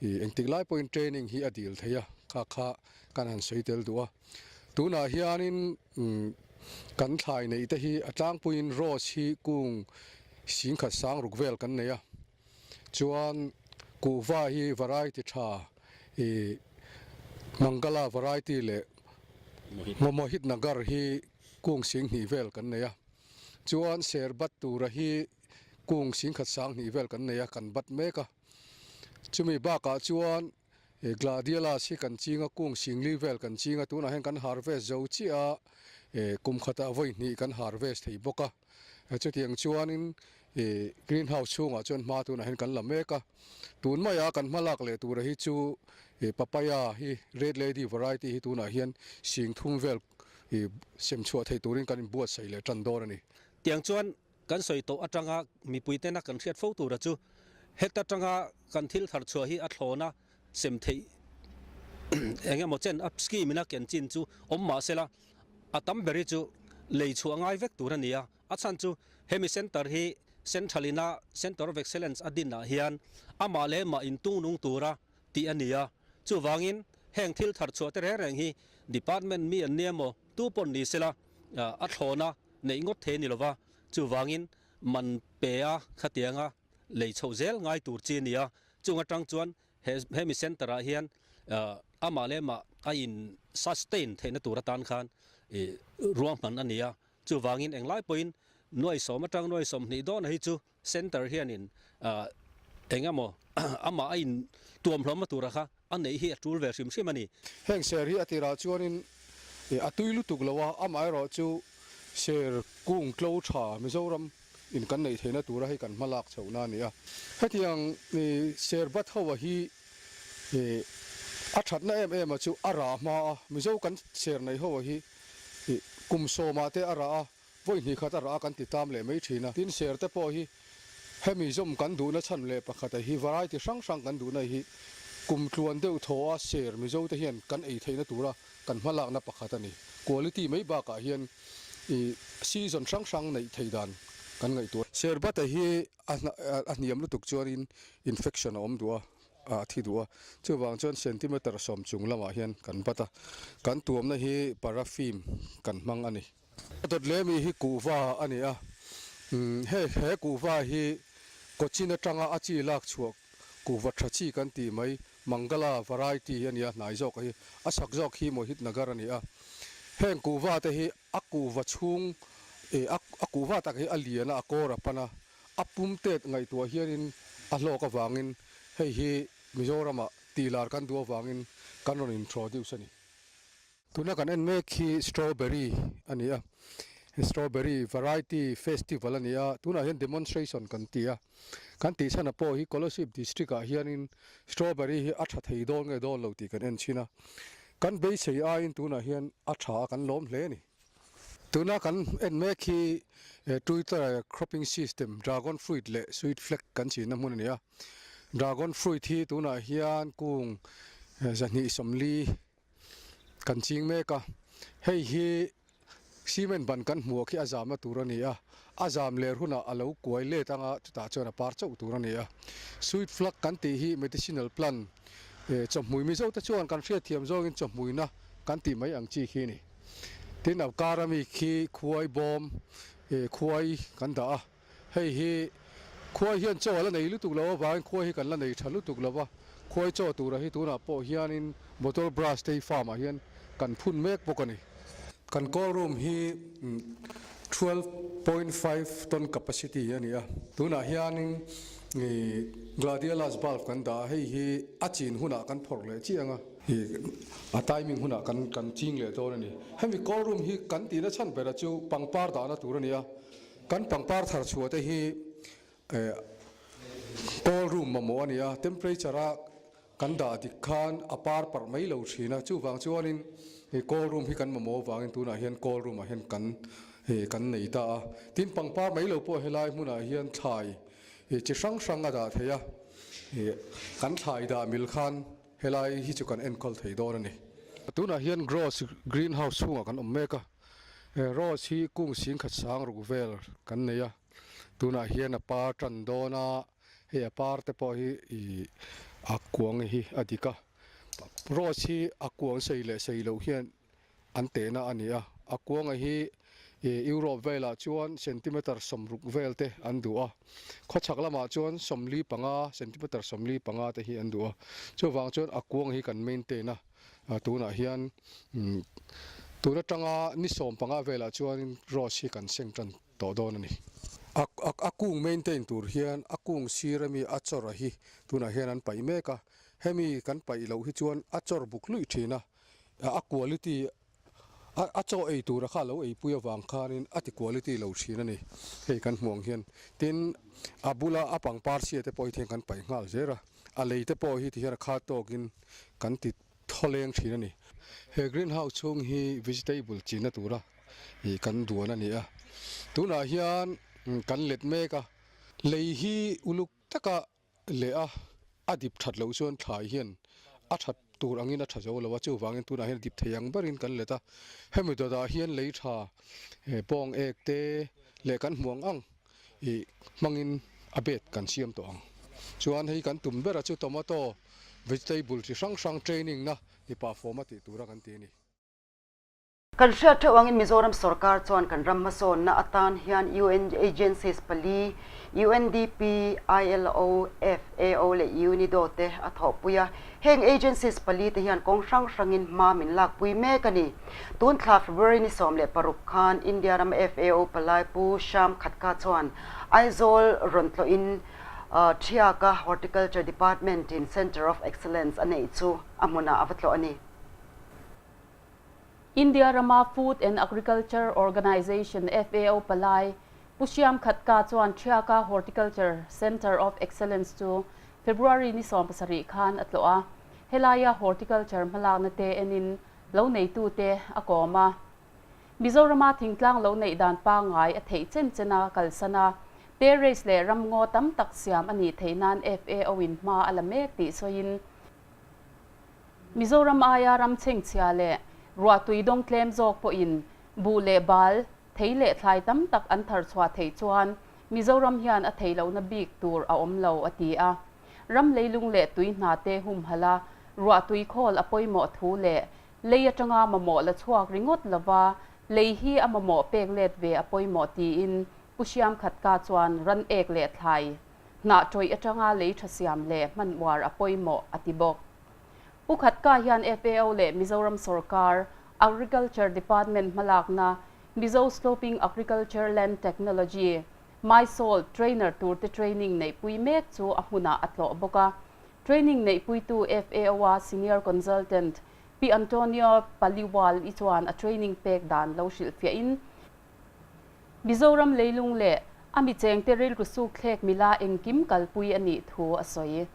engtik lai pawhin training hi a dil thei a, kha kha kan han sawi tel duh a. Tunah hianin kan thlai neih te hi a tlangpuiin rose hi kung singkhat sang ruk vel kan nei a, chuan kuhva hi variety tha ih Mangala variety leh Mohit Nagar hi kung singhnih vel kan nei a, chuan serbat tura hi kung singkhat sang hnih vel kan nei a, kan bat mek a. Chumi bakah chuan Gladiolas hi kan ching a, kung singli vel kan ching a, tunah hian kan harvest zo chiah a, kum khatah vawi hnih kan harvest thei bawk a. Chutiang chuanin greenhouse chhungah chuan hma tunah hian kan la mek a. Tun maia kan hma lak leh tura hi chu papaya hi red lady variety hi tunah hian sing thum vel sem chhuah thei turin kan inbuatsaih leh tan dawn a ni. Tiang chuan Kan sawi tawh atanga mipui tena kan hriat fo tura chu heta tanga kan thil thar chhuah hi a thlawna sem theih eng emaw chen a scheme ina ken chin chu awm mah sela a tam ber hi chu lei chhuah ngai vek tur a ni a. A chhan chu hemi centre hi central ina Centre of Excellence a dinah hian amah leh mah intung nung tura tih a ni a. Chuvangin heng thil thar chhuah te reng reng hi department mi an nia maw tu pawn ni sela a thlawna neih ngawt thei a ni lova, chuvangin man pe a khatianga lei chhoh zel ngai tur chi a ni a, chung atang chuan he hemi centre ah hian amah leh mah a in sustain theihna tur atan khan ih ruahman a ni a, chuvangin englai pawhin nuai sawm atang nuai 20 dawn a hi chu Centre hianin eng emaw amah a in tuam hlawm a tura kha a neih hi a tul ve hrim hrim a ni. Heng ser hi a tirah chuanin a tui lutuk lo a, amaherawh chu ser kung tlo tha Mizoram in kan neih theihna tura hei kan hma lak chhohna a ni a. Hetiang ser bat ho a hi a thatna em em a chu a rah hma a, Mizo kan ser nei ho a hi kum sawmah te a rah a, Vawi hnih khat a rah a kan ti tam leh mai thin a. Tin, ser te pawh hi hemi zawm kan duhna chhan leh pakhat a hi variety hrang hrang kan duhna hi kum tluan deuh thaw a ser Mizo te hian kan ei theihna tura kan hma lakna pakhat a ni. Quality mai bakah hian i season hrang hrang neih theih dan kan ngaihtuah. Ser bata hi a hniam lutuk chuanin infection a awm duh a, a thi duh a, chuvang chuan centimeter 10 chung lamah hian kan bat a, kan tuamna hi paraffin kan hmang a ni. A dawt leh mi hi kuhva a ni a, hei he kuhva hi Cochin atanga a chi lak chhuah kuhva tha chi kan tih mai Mangala variety a ni a, hnai zawk hi a chak zawk hi Mohit Nagar a ni a. Heng kuhva te hi a kuhva chhung eh a kuhva tak hi a lian a, a kawr a pan a, a pum tet ngaihtuah hianin a hlawk avangin hei hi Mizoramah tihlar kan duh avangin kan rawn introduce a ni. Tuna kan en mek hi strawberry a ni a, strawberry variety festival a ni a, tunah hian demonstration kan ti a, kan tih chhan ah pawh hi Kolasib district ah hianin strawberry hi a tha thei dawn nge dawn lo tih kan en thin a, kan beisei aiin tunah hian a tha a kan lawm hle a ni. Tuna kan en mek hi Twitter cropping system dragon fruit leh sweet flag kan chinna hmun a ni a, dragon fruit hi tunah hian kung 240 Kan ching mek a, hei hi Cement ban kan hmuh khi a zamna tur a ni a, a zam ler hunah a lo kuai let anga chutah chuan a par chauh tur a ni a. Sweet flag kan tih hi medicinal plant chawhmui Mizo te chuan kan hriatthiam zawngin chawhmuina kan tih mai ang chi khi a ni. Tin a kar ami khi khuai bawm khuai kan dah a. Hei hi khuai hian chaw a la nei lutuk lo avangin khuai hi kan la nei tha lutuk lo va, khuai chaw tura hi tunah pawh hianin bottle brush te hi farm ah hian kan phun mek bawk a ni. Kan call room hi 12.5 ton capacity a ni a, tunah hianin gladiolus bulb kan dah a, hei hi a chin hunah kan phawrh leh chiang a, a timing hunah kan kan ching leh dawn a ni. Hemi call room hi kan tihna chhan bera chu pangpar dahna tur a ni a. Kan pangpar thar chhuah te hi cold room mamawh a ni a, temperature a kan dah dik khan a par parh mai lo thin a, chuvang chuanin cold room hi kan mamawh avangin tunah hian cold room ah hian kan kan nei ta a. Tin pangpar mai lo pawh helai hmunah hian thlai chi hrang hrang a dah thei a, kan thlai dah mil khan helai hi chu kan enkawl thei dawn a ni. Tunah hian gross greenhouse chhungah kan awm mek a. He rose hi kung singkhat sang ruk vel kan nei a, tunah hian a par tan dawn a, hei a par te pawh hi ih a kuang hi a dik a, rose hi a kuang sei leh sei loh hian an tehna a ni a, a kuanga hi ih Europe velah chuan centimeter 60 vel te an duh a, khawchhak lamah chuan 45 centimeter 45 te hi an duh a, chuvang chuan a kuang hi kan maintain a. Tunah hian tun atanga ni 15 velah chuan rose hi kan seng tan tawh dawn a ni. A kung maintain tur hian a kung sir ami a chawr a hi tunah hian an paih mek a, hemi kan paih loh hi chuan a chawr buk luih thin a, a quality a chaw ei tura kha lo eipui avang khanin a ti quality lo thin a ni hei kan hmuh ang hian. Tin, a bula a pangpar chhia te pawh hi tihian kan paih nghal zel a, a lei te pawh hi tihian a khat tawkin kan ti tholeng thin a ni. He green house chhung hi vegetable chinna tura kan duan a ni a, tunah hian kan let mek a, lei hi uluk taka leh a, a dip that loh chuan thlai hian a that tur angin a tha zo lo a, chuvangin tunah hian a dip thei ang berin kan let a, hemi dawtah hian lei tha bawng ek te leh kan hmu ang ang ih hmangin a bed kan siam tawh ang. Chuan hei kan tum bera chu tomato vegetable chi hrang hrang training na ni pah fawm a tih tura kan ti a ni. Kan hriat theuh angin Mizoram sorkar chuan kan ram hmasawnna atan hian UN agencies pali, UNDP, ILO, FAO leh UNIDO te a thawhpui a. Heng agencies pali te hian kawng hrang hrangin hma min lakpui mek a ni. Tun thla February ni 16 khan India ram FAO palai Pu Shyam Khadka chuan Aizawl rawn tlawhin Thiaka Horticulture Department in Centre of Excellence a neih chu a hmunah a va tlawh a ni. India rama Food and Agriculture Organization, FAO, palai Pu Shyam Khadka chuan Thiaka Horticulture Centre of Excellence chu February ni 17 khan a tlawh a. Helaia horticulture hmalakna te enin lo neitute a kawm a. Mizorama thingtlang lo neih dan pangngai a theih chen chen a kalsan a, terrace leh ramngaw tam tak siam a nih theih nan FAO in hma a la mek tih sawiin, Mizoram aia ram chhengchhia leh ruahtui dawng tlem zawk pawhin buh leh bal, thei leh thlai tam tak an thar chhuah theih chuan Mizoram hian a thei lohna bik tur a awm lo, a ti a. Ram leilung leh tui hna te humhalh a, ruahtui khawl a pawimawh thu leh lei atanga mamawh la chhuak ringawt lova lei hi a mamawh pek let ve a pawimawh tiin Pu Shyam Khadka chuan ran ek leh thlai Hnah tawih atanga lei tha siam leh hman uar a pawimawh, a ti bawk. Pu Khadka hian FAO leh Mizoram sorkar Agriculture Department hmalakna Mizo Sloping Agriculture Land Technology, MySol, Trainer turte training neihpui mek chu a hmunah a tlawh bawk a. Training neihpuitu FAO-a Senior Consultant Pi Antonio Paliwal-i chuan a training pek dan lo hrilhfiahin, Mizoram leilung leh a mi chengte rilru suk thlek mila engkim kalpui a nih thu a sawi.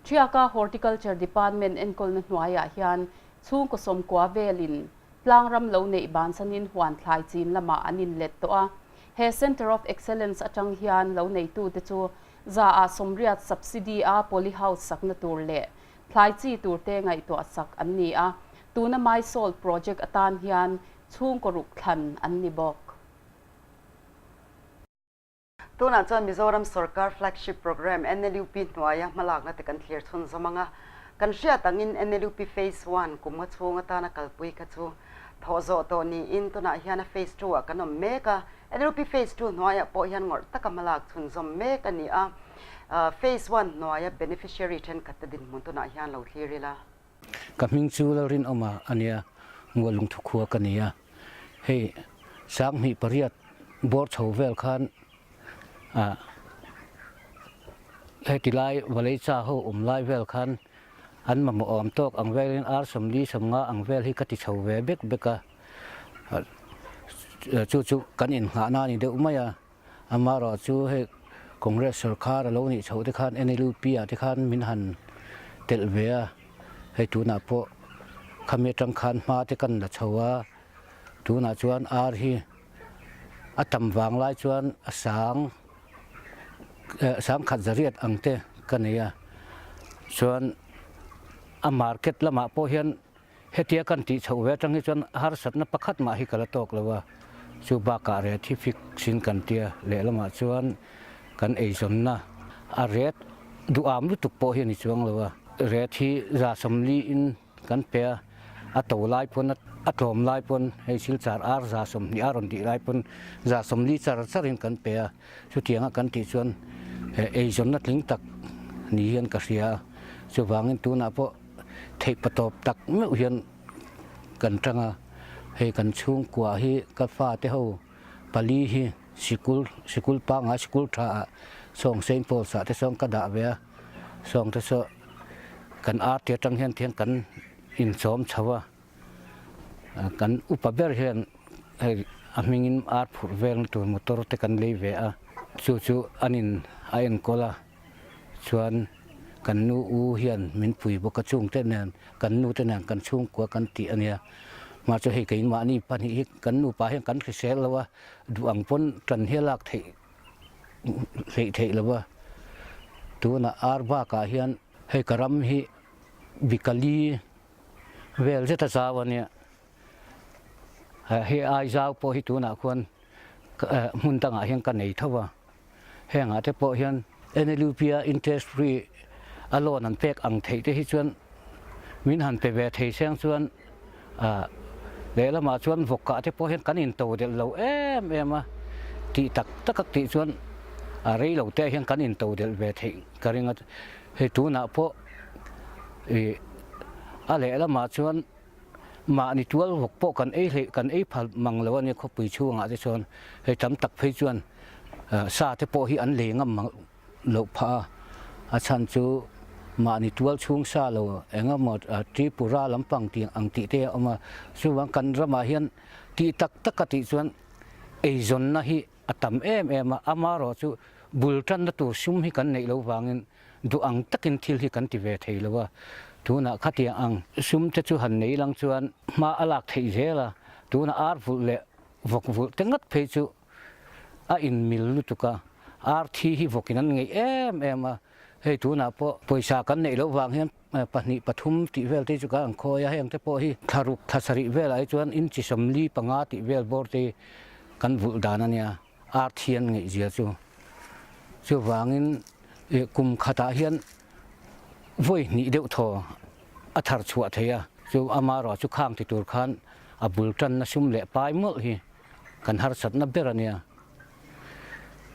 Thiaka Horticulture Department enkawlna hnuaiah hian chhungkaw sawmkua velin tlangram lo neih bansanin huan thlai chin lamah an inlet tawh a. He Centre of Excellence atang hian lo neitute chu 80% subsidy a poly house sakna tur leh thlai chi turte ngaihtuah sak an ni a. Tuna Mysol project atan hian. chhungkaw ruk thlan an ni bawk. Tunah chuan Mizoram sorkar flagship programme NLUP hnuaia hmalakna te kan thlir chhunzawm ang a. Kan hriat angin NLUP Phase One kum nga chhung atana kalpui kha chu thawh zawh tawh niin tunah hian a Phase Two ah kan awm mek a. NLUP Phase Two hnuaiah pawh hian ngawrh taka hmalak chhunzawm mek a ni a. Phase One hnuaia beneficiary thenkhat te dinhmun tunah hian lo thlir ila. Ka hming chu Lalrinawma a nia, Mualungthu khua ka ni a. Hei 2008 bawr chho vel khan ah heti lai Valecha ho awm lai vel khan an mamawh awm tawk ang velin ar 40 50 ang vel hi ka ti chho ve bek bek a. Chu chu kan innghahna a ni deuh mai a. Amaherawh chu hei Congress sorkar a lo nih chhoh te khan NLUP ah te khan min han telh ve a, hei tunah pawh khami atang khan hma te kan la chho a, tunah chuan ar hi a tam vang lai chuan a sang sang khat zariat ang te ka nei a, chuan a market lamah pawh hian Hetia kan tih chhoh ve atang hi chuan harsatna pakhat mah hi ka la tawk lo a, chu bakah ret hi fix in kan tia, lehlamah chuan kan eizawnna a ret duham lutuk pawh hi a ni chuang lo a, ret hi 140 in kan pe a, a to lai pawn a tlawm lai pawn hei silchar ar 120 a rawn dih lai pawn 140 char char in kan pe a, chutianga kan tih chuan eizawnna tling tak ni hian ka hria a, chuvangin tunah pawh Theih patawp tak meuh hian kan tang a, hei kan chhungkua hi ka fate ho pali hi sikul sikul pangngai sikul tha ah sawng Saint Paul's ah te sawn ka dah ve a, sawng te saw kan arte atang hian tihian kan inchawm chho a, kan upa ber hian hei a hmingin ar phurh velna tur motor te kan lei ve a, chu chu an in a enkawl a. Chuan kan nu u hian min pui bawk a, chungte nen kan nu te nen kan chhungkua kan tih a nia. Mah chu hei keimahni pahnih hi kan nupa hian kan hrisel lo a, duh ang pawn tan hi a lak theih hleih theih lo a. Tunah ar bakah hian hei ka ram hi Bikali vel zet a zau a nia. Hei ai zau pawh hi tunah khuan hmun dangah hian ka nei tho a. Hengah te pawh hian NLUP-a interest free a loan an pek ang theih te hi chuan min han pe ve thei seng chuan lehlamah chuan vawkah te pawh hian kan into delh lo em em a, tih tak tak a tih chuan a rei lo te hian kan into delh ve theih ka ring a, hei tunah pawh ih a lehlamah chuan Mahni tual vawk pawh kan ei hleih kan ei phal mang lo a nia khawpui chhungah te chuan hei tam tak phei chuan sa te pawh hi an lei ngam mang loh phah a, a chhan chu mahni tual chhung sa lo eng emaw Tripura lampang tih ang tih te a awm a, chuvang kan ramah hian tih tak tak a tih chuan eizawnna hi a tam em em a, amaherawh chu bul tanna tur sum hi kan neih loh vangin duh ang takin thil hi kan ti ve thei lo a, tunah khatiang ang sum te chu han nei lang chuan hma a lak theih zel a, tunah ar vulh leh vawk vulh te ngat phei chu a inmil lutuk a, ar thi hi vawkin an ngeih em em a, hei tunah pawh pawisa kan neih loh vang hian pahnih pathum tih vel te chu kan an khawi a, heng te pawh hi thlaruk thla sarih velah hi chuan inchi 45 tih vel bawr te hi kan vulh dan a nia. Ar thian ngaihzia chu chuvangin kum khatah hian vawi hnih deuh thaw a thar chhuah thei a, chu amaherawh chu khang ti tur khan a bul tanna sum leh pai mawlh hi kan harsatna ber a nia.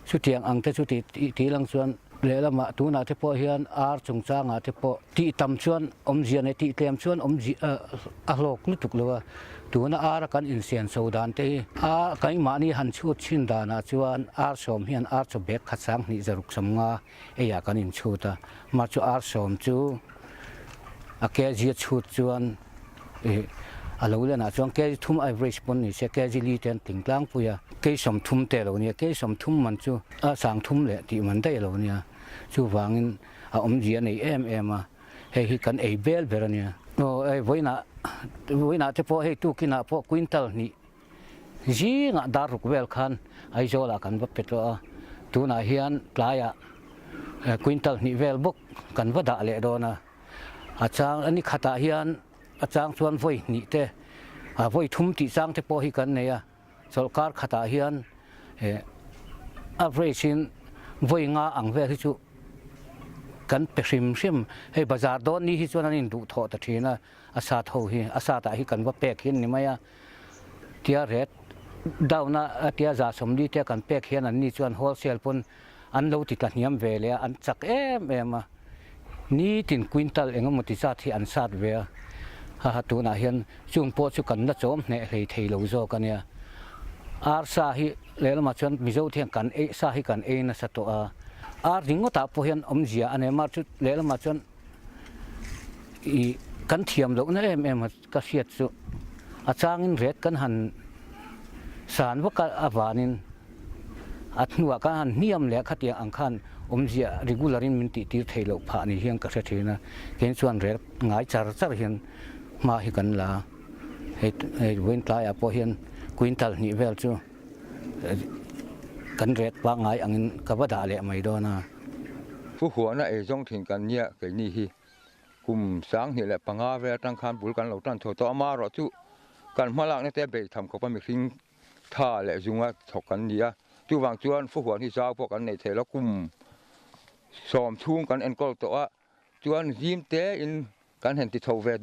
Chutiang ang te chu tih lang chuan lehlamah tunah te pawh hian ar chungchangah te pawh tih tam chuan awmzia nei tih tlem chuan awmzia a hlawk lutuk lo a, tuna ar a kan insian chho dan te hi a keimahni han chhut chhin danah chuan ar sawm hian ar chaw bag khat 2000 650 eiah kan inchhut a, mah chu ar sawm chu a kg a chhut chuan ih a lo lenah chuan kg thum average pawn ni se kg li te an tling tlangpui a, kei 30 te a lo nia, kei 30 man chu a 30 leh tih man daih a lo nia, chuvangin a awmzia a nei em em a. Hei hi kan ei bel ber a nia. Aw hei vawiinah vawiinah te pawh hei tukinah pawh quintal hnih zingah dar ruk vel khan Aizawlah kan va pe tawh a, tunah hian tlaiah quintal hnih vel bawk kan va dah leh dawn a. A chang a ni khatah hian a chang chuan vawi hnih te. Vawi thum tih chang te pawh hi kan nei a, chawlhkar khatah hian average in vawi nga ang vel hi chu kan pe hrim hrim. Hei bazar dawn ni hi chuan an induh thawh ta thin a, a sat ho hi a sat ah hi kan va pek hian ni mai a, tia ret down a tia za sawmli te kan pek hian an ni chuan wholesale pawn an lo ti tla hniam ve leh a, an chak em em a, nitin quintal eng emaw ti zat hi an sat ve a, haha tunah hian chung pawh chu kan la chawm hneh hlei thei lo zawk a nia. Arsa hi lehlamah chuan Mizo te hian kan ei sa hi kan ei nasa tawh a, ar ringawtah pawh hian awmzia a nei a, mar chu lehlamah chuan ih kan thiam lohna em em a ka hriat chu a changin ret kan han san vak a avanin a hnuah kan han hniam leh khatiang ang khan awmzia regular in min tih tir thei loh phah ni hian ka hre thin a, kei chuan ret ngai char char hian hma hi kan la a, hei hei vawiin tlaiah pawh hian quintal hnih vel chu kan ret pangngai angin ka va dah leh mai dawn a. Pu Huana eizawng thin kan nia keini hi Kum 2005 vel atang khan bul kan lo tan chho tawh a, amaherawh chu kan hmalakna te beih tham khawpa mihring tha leh zunga thawk kan ni a, chuvang chuan fuhuan hi zau pawh kan nei thei lo, kum sawm chhung kan enkawl tawh a, chuan zim te in kan han ti chho ve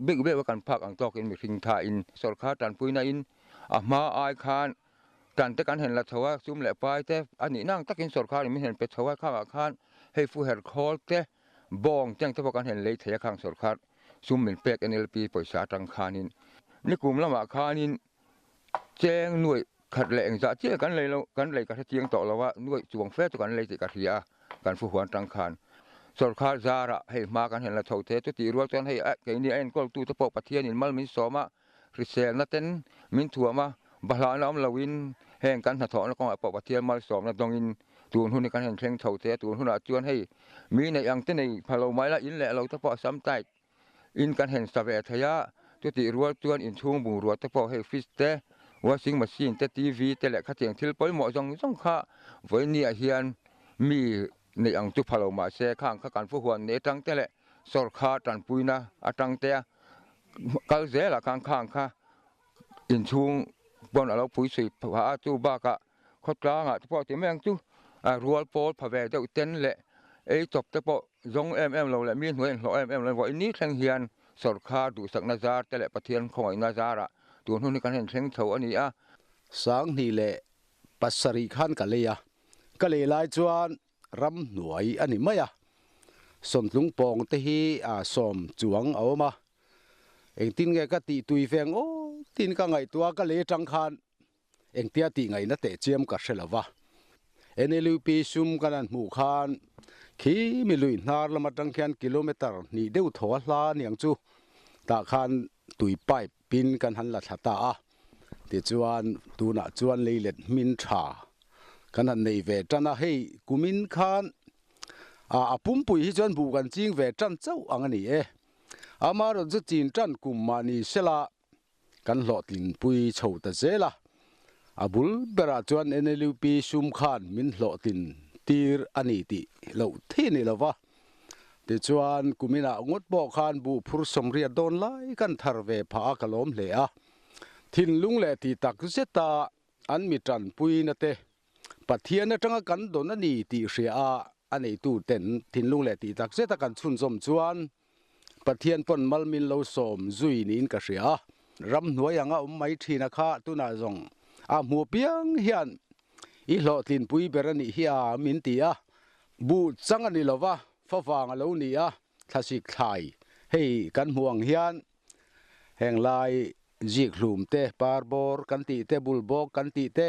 bik bik a kan phak ang tawkin mihring tha in sawrkar tanpuina in a hma ai khan Tan te kan hen la chho a, sum leh pai te a nihna ang takin sawrkharin min hen pe chho a, khangah khan hei fuher khawl te, bawng te ang te pawh kan hen lei thei a khang sawrkhar sum min pek NLP pawisa atang khanin nikum lamah khanin cheng nuaih khat leh engzah chiah kan lei lo kan lei ka hre chiang tawh lo a, nuaih chuang fe chu kan lei tih ka hria a kan fuhuan atang khan sawrkhar zarah hei hma kan hen la chho thei a, chutih rual chuan hei keini a enkawltu te pawh Pathianin mal min sawm a. Hriselna ten min thuam a, bahlahna awm loin heng kan hnathawhna kawngah pawh Pathian malsawmna dawngin tun hun hi kan han thleng chho thei a, tun hunah chuan hei mi neih ang te nei pha lo mai la, in leh lo te pawh a sam tight in kan hen sa ve thei a, chutih rual chuan inchhung bungrua te pawh hei fridge te, washing machine te, TV te leh khatiang thil pawimawh zawng zawng kha vawinia hian mi neih ang chu pha lo mahse khang kha kan fuhuan nei atang te leh sawrkhar tanpuina atang te a kal zelah khan khang kha inchhung pawn a lo pui sui phah a, chu bakah khawtlangah te pawh ti mai ang chu a rual pawl pha ve deuh ten leh ei chawp te pawh zawng em em lo leh mi hnuai inhlawh em em lo vawiin ni thleng hian sawrkhar duhsakna zar te leh Pathian khawngaihna zarah tun hun hi kan han thleng chho a ni a. 2007 khan ka lei a, ka lei lai chuan Ramhnuai a ni mai a, sawmtlung pawng te hi a sawm chuang a awm a, engtin nge ka tih tui veng aw tiin ka ngaihtuah a, ka lei atang khan engtia tih ngaihna teh chiam ka hre lo va. NLUP sum kan han hmuh khan khi mi lui hnar lam atang khian kilometer hnih deuh thaw a hla aniang chu tah khan tui pipe pin kan han la thla ta a. Tichuan, tunah chuan leilet hmin tha kan han nei ve tan a, hei kumin khan a pumpui hi chuan buh kan ching ve tan chauh ang a ni e. Amaherawhchu chu chin tan kum mah ni sela kan hlawhtlinpui chho ta zel a, a bul berah chuan NLUP sum khan min hlawhtlin tir a ni tih loh thei a ni lo va. Tichuan, kuminah ngawt pawh khan buh phur sawmriat dawn lai kan thar ve phah a ka lawm hle a. Thinlung leh ti tak zeta an mi tanpuina te Pathian atanga kan dawn a ni tih hria a, a neitu ten thinlung leh ti tak zeta kan chhunzawm chuan Pathian pawn mal min lo sawm zui niin ka hria a. Ramhnuai anga awm mai thina kha tunah zawng a hmu piang hian i hlawhtlinpui ber a nih hi a min ti a. Buh chang a ni lova, favang a lo ni a, thlasik thlai hei kan hmuh ang hian Heng lai zik hlum te, par bawr kan tih te, bul bawk kan tih te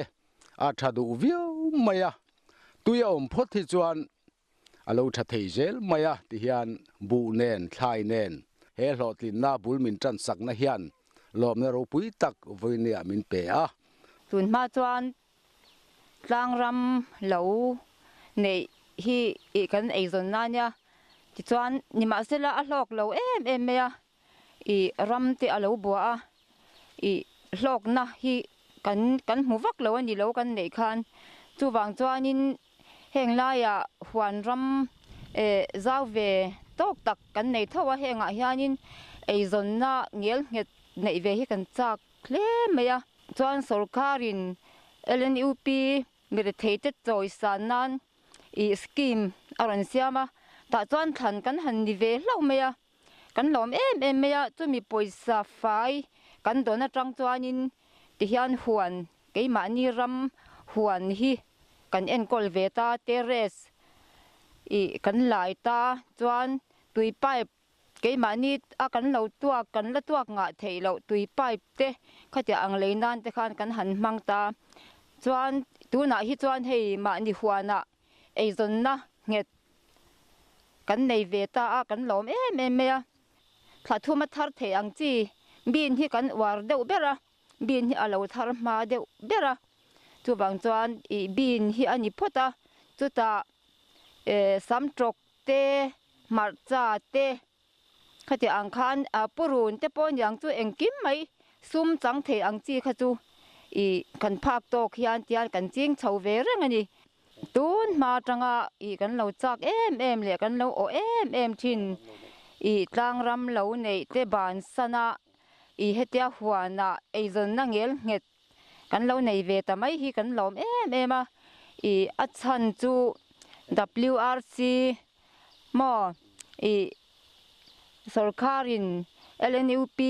a tha duh viau mai a, tui a awm phawt hi chuan a lo tha thei zel mai a ti hian buh nen, thlai nen he hlawhtlinna bul min tan sakna hian lawmna ropui tak vawinia min pe a. Tun hma chuan tlangram lo neih hi ih kan eizawn na nia tichuan nimahsela a hlawk lo em em mai a ih ram te a lo bua a ih hlawkna hi kan kan hmu vak lo a ni lo kan neih khan chuvang chuanin heng laiah huan ram eh zau ve tawk tak kan nei tho a hengah hianin eizawnna ngelnghet neih ve hi kan chak. hle mai a. Chuan sorkarin LNUP miretheite chawisan nan ih scheme a rawn siam a, tah chuan thlan kan han ni ve hlauh mai a. Kan lawm em em mai a, chumi pawisa fai kan dawn atang chuanin tihian huan keimahni ram huan hi kan enkawl ve ta, terrace ih kan lai ta, chuan tui pipe keimahni a kan lo tuak kan la tuak ngah theih loh tui pipe te khatiang ang lei nan te khan kan han hmang ta, chuan tunah hi chuan hei mahni huanah eizawnna nghet kan nei ve ta a, kan lawm em em mai a. Thla thuma thar theih ang chi bean hi kan uar deuh ber a, bean hi a lo thar hma deuh ber a, chuvang chuan ih bean hi a ni phawt a, chutah eh samtawk te, hmarcha te, Khatiang ang khan purun te pawh niang chu engkim mai sum chang thei ang chi kha chu ih kan phak tawk hian tian kan ching chho ve reng a ni. Tun hma atanga ih kan lo chak em em leh kan lo awh em em thin ih tlangram lo neih te bansana ih hetia huanah eizawnna ngel nghet kan lo nei ve ta mai hi kan lawm em em a, ih a chhan chu WRC maw ih sorkarin LNUP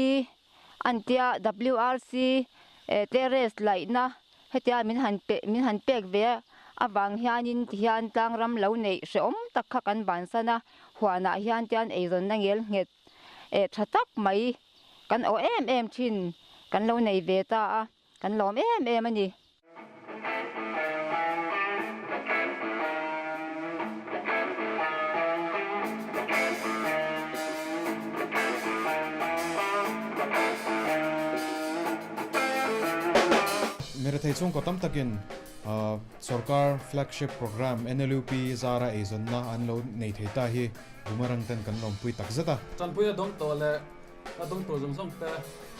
an tia WRC terrace laihna hetia min han pe min han pek ve avang hianin tihian tlangram lo neih hrehawm tak kha kan bansan a, huanah hian tian eizawnna ngel nghet eh tha tak mai kan awh em em thin kan lo nei ve ta a, kan lawm em em a ni. Mirethei chhungkaw tam takin sorkar flagship programme NLUP zara eizawnna an lo nei thei ta hi Boomerang ten kan lawmpui tak zet a. Tanpui a dawng tawh leh a dawng tawh zawng zawng te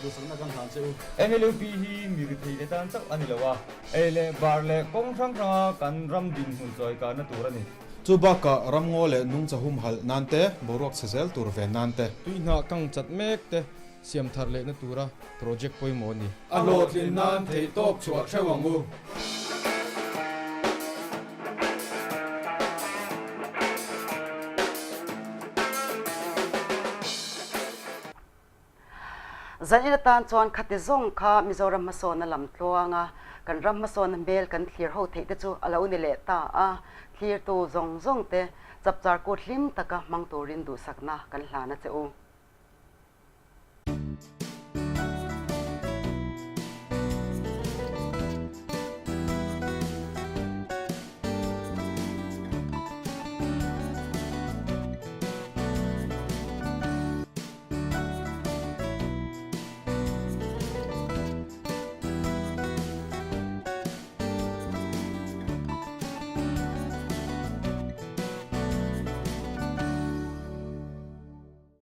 duhsakna kan hlan che u. NLUP hi mi rithei te tan chauh a ni lo a, ei leh bar leh kawng hrang hranga kan ram dinhmun chawi karna tur a ni. Chu bakah ramngaw leh nungcha humhalh nan te, boruak chhe zel tur ve nan te. Tuihnah kang chat mek te siam thar lehna tura project pawimawh a ni. A hlawhtlin nan theihtawp chhuah theuh ang u. Zanin atan chuan khati zawng kha Mizoram hmasawnna lam tluanga kan ram hmasawnna hmel kan thlir ho theih te chu a lo ni leh ta a, thlirtu zawng zawng te chapchar kut hlim taka hmang turin duhsakna kan hlan a che u.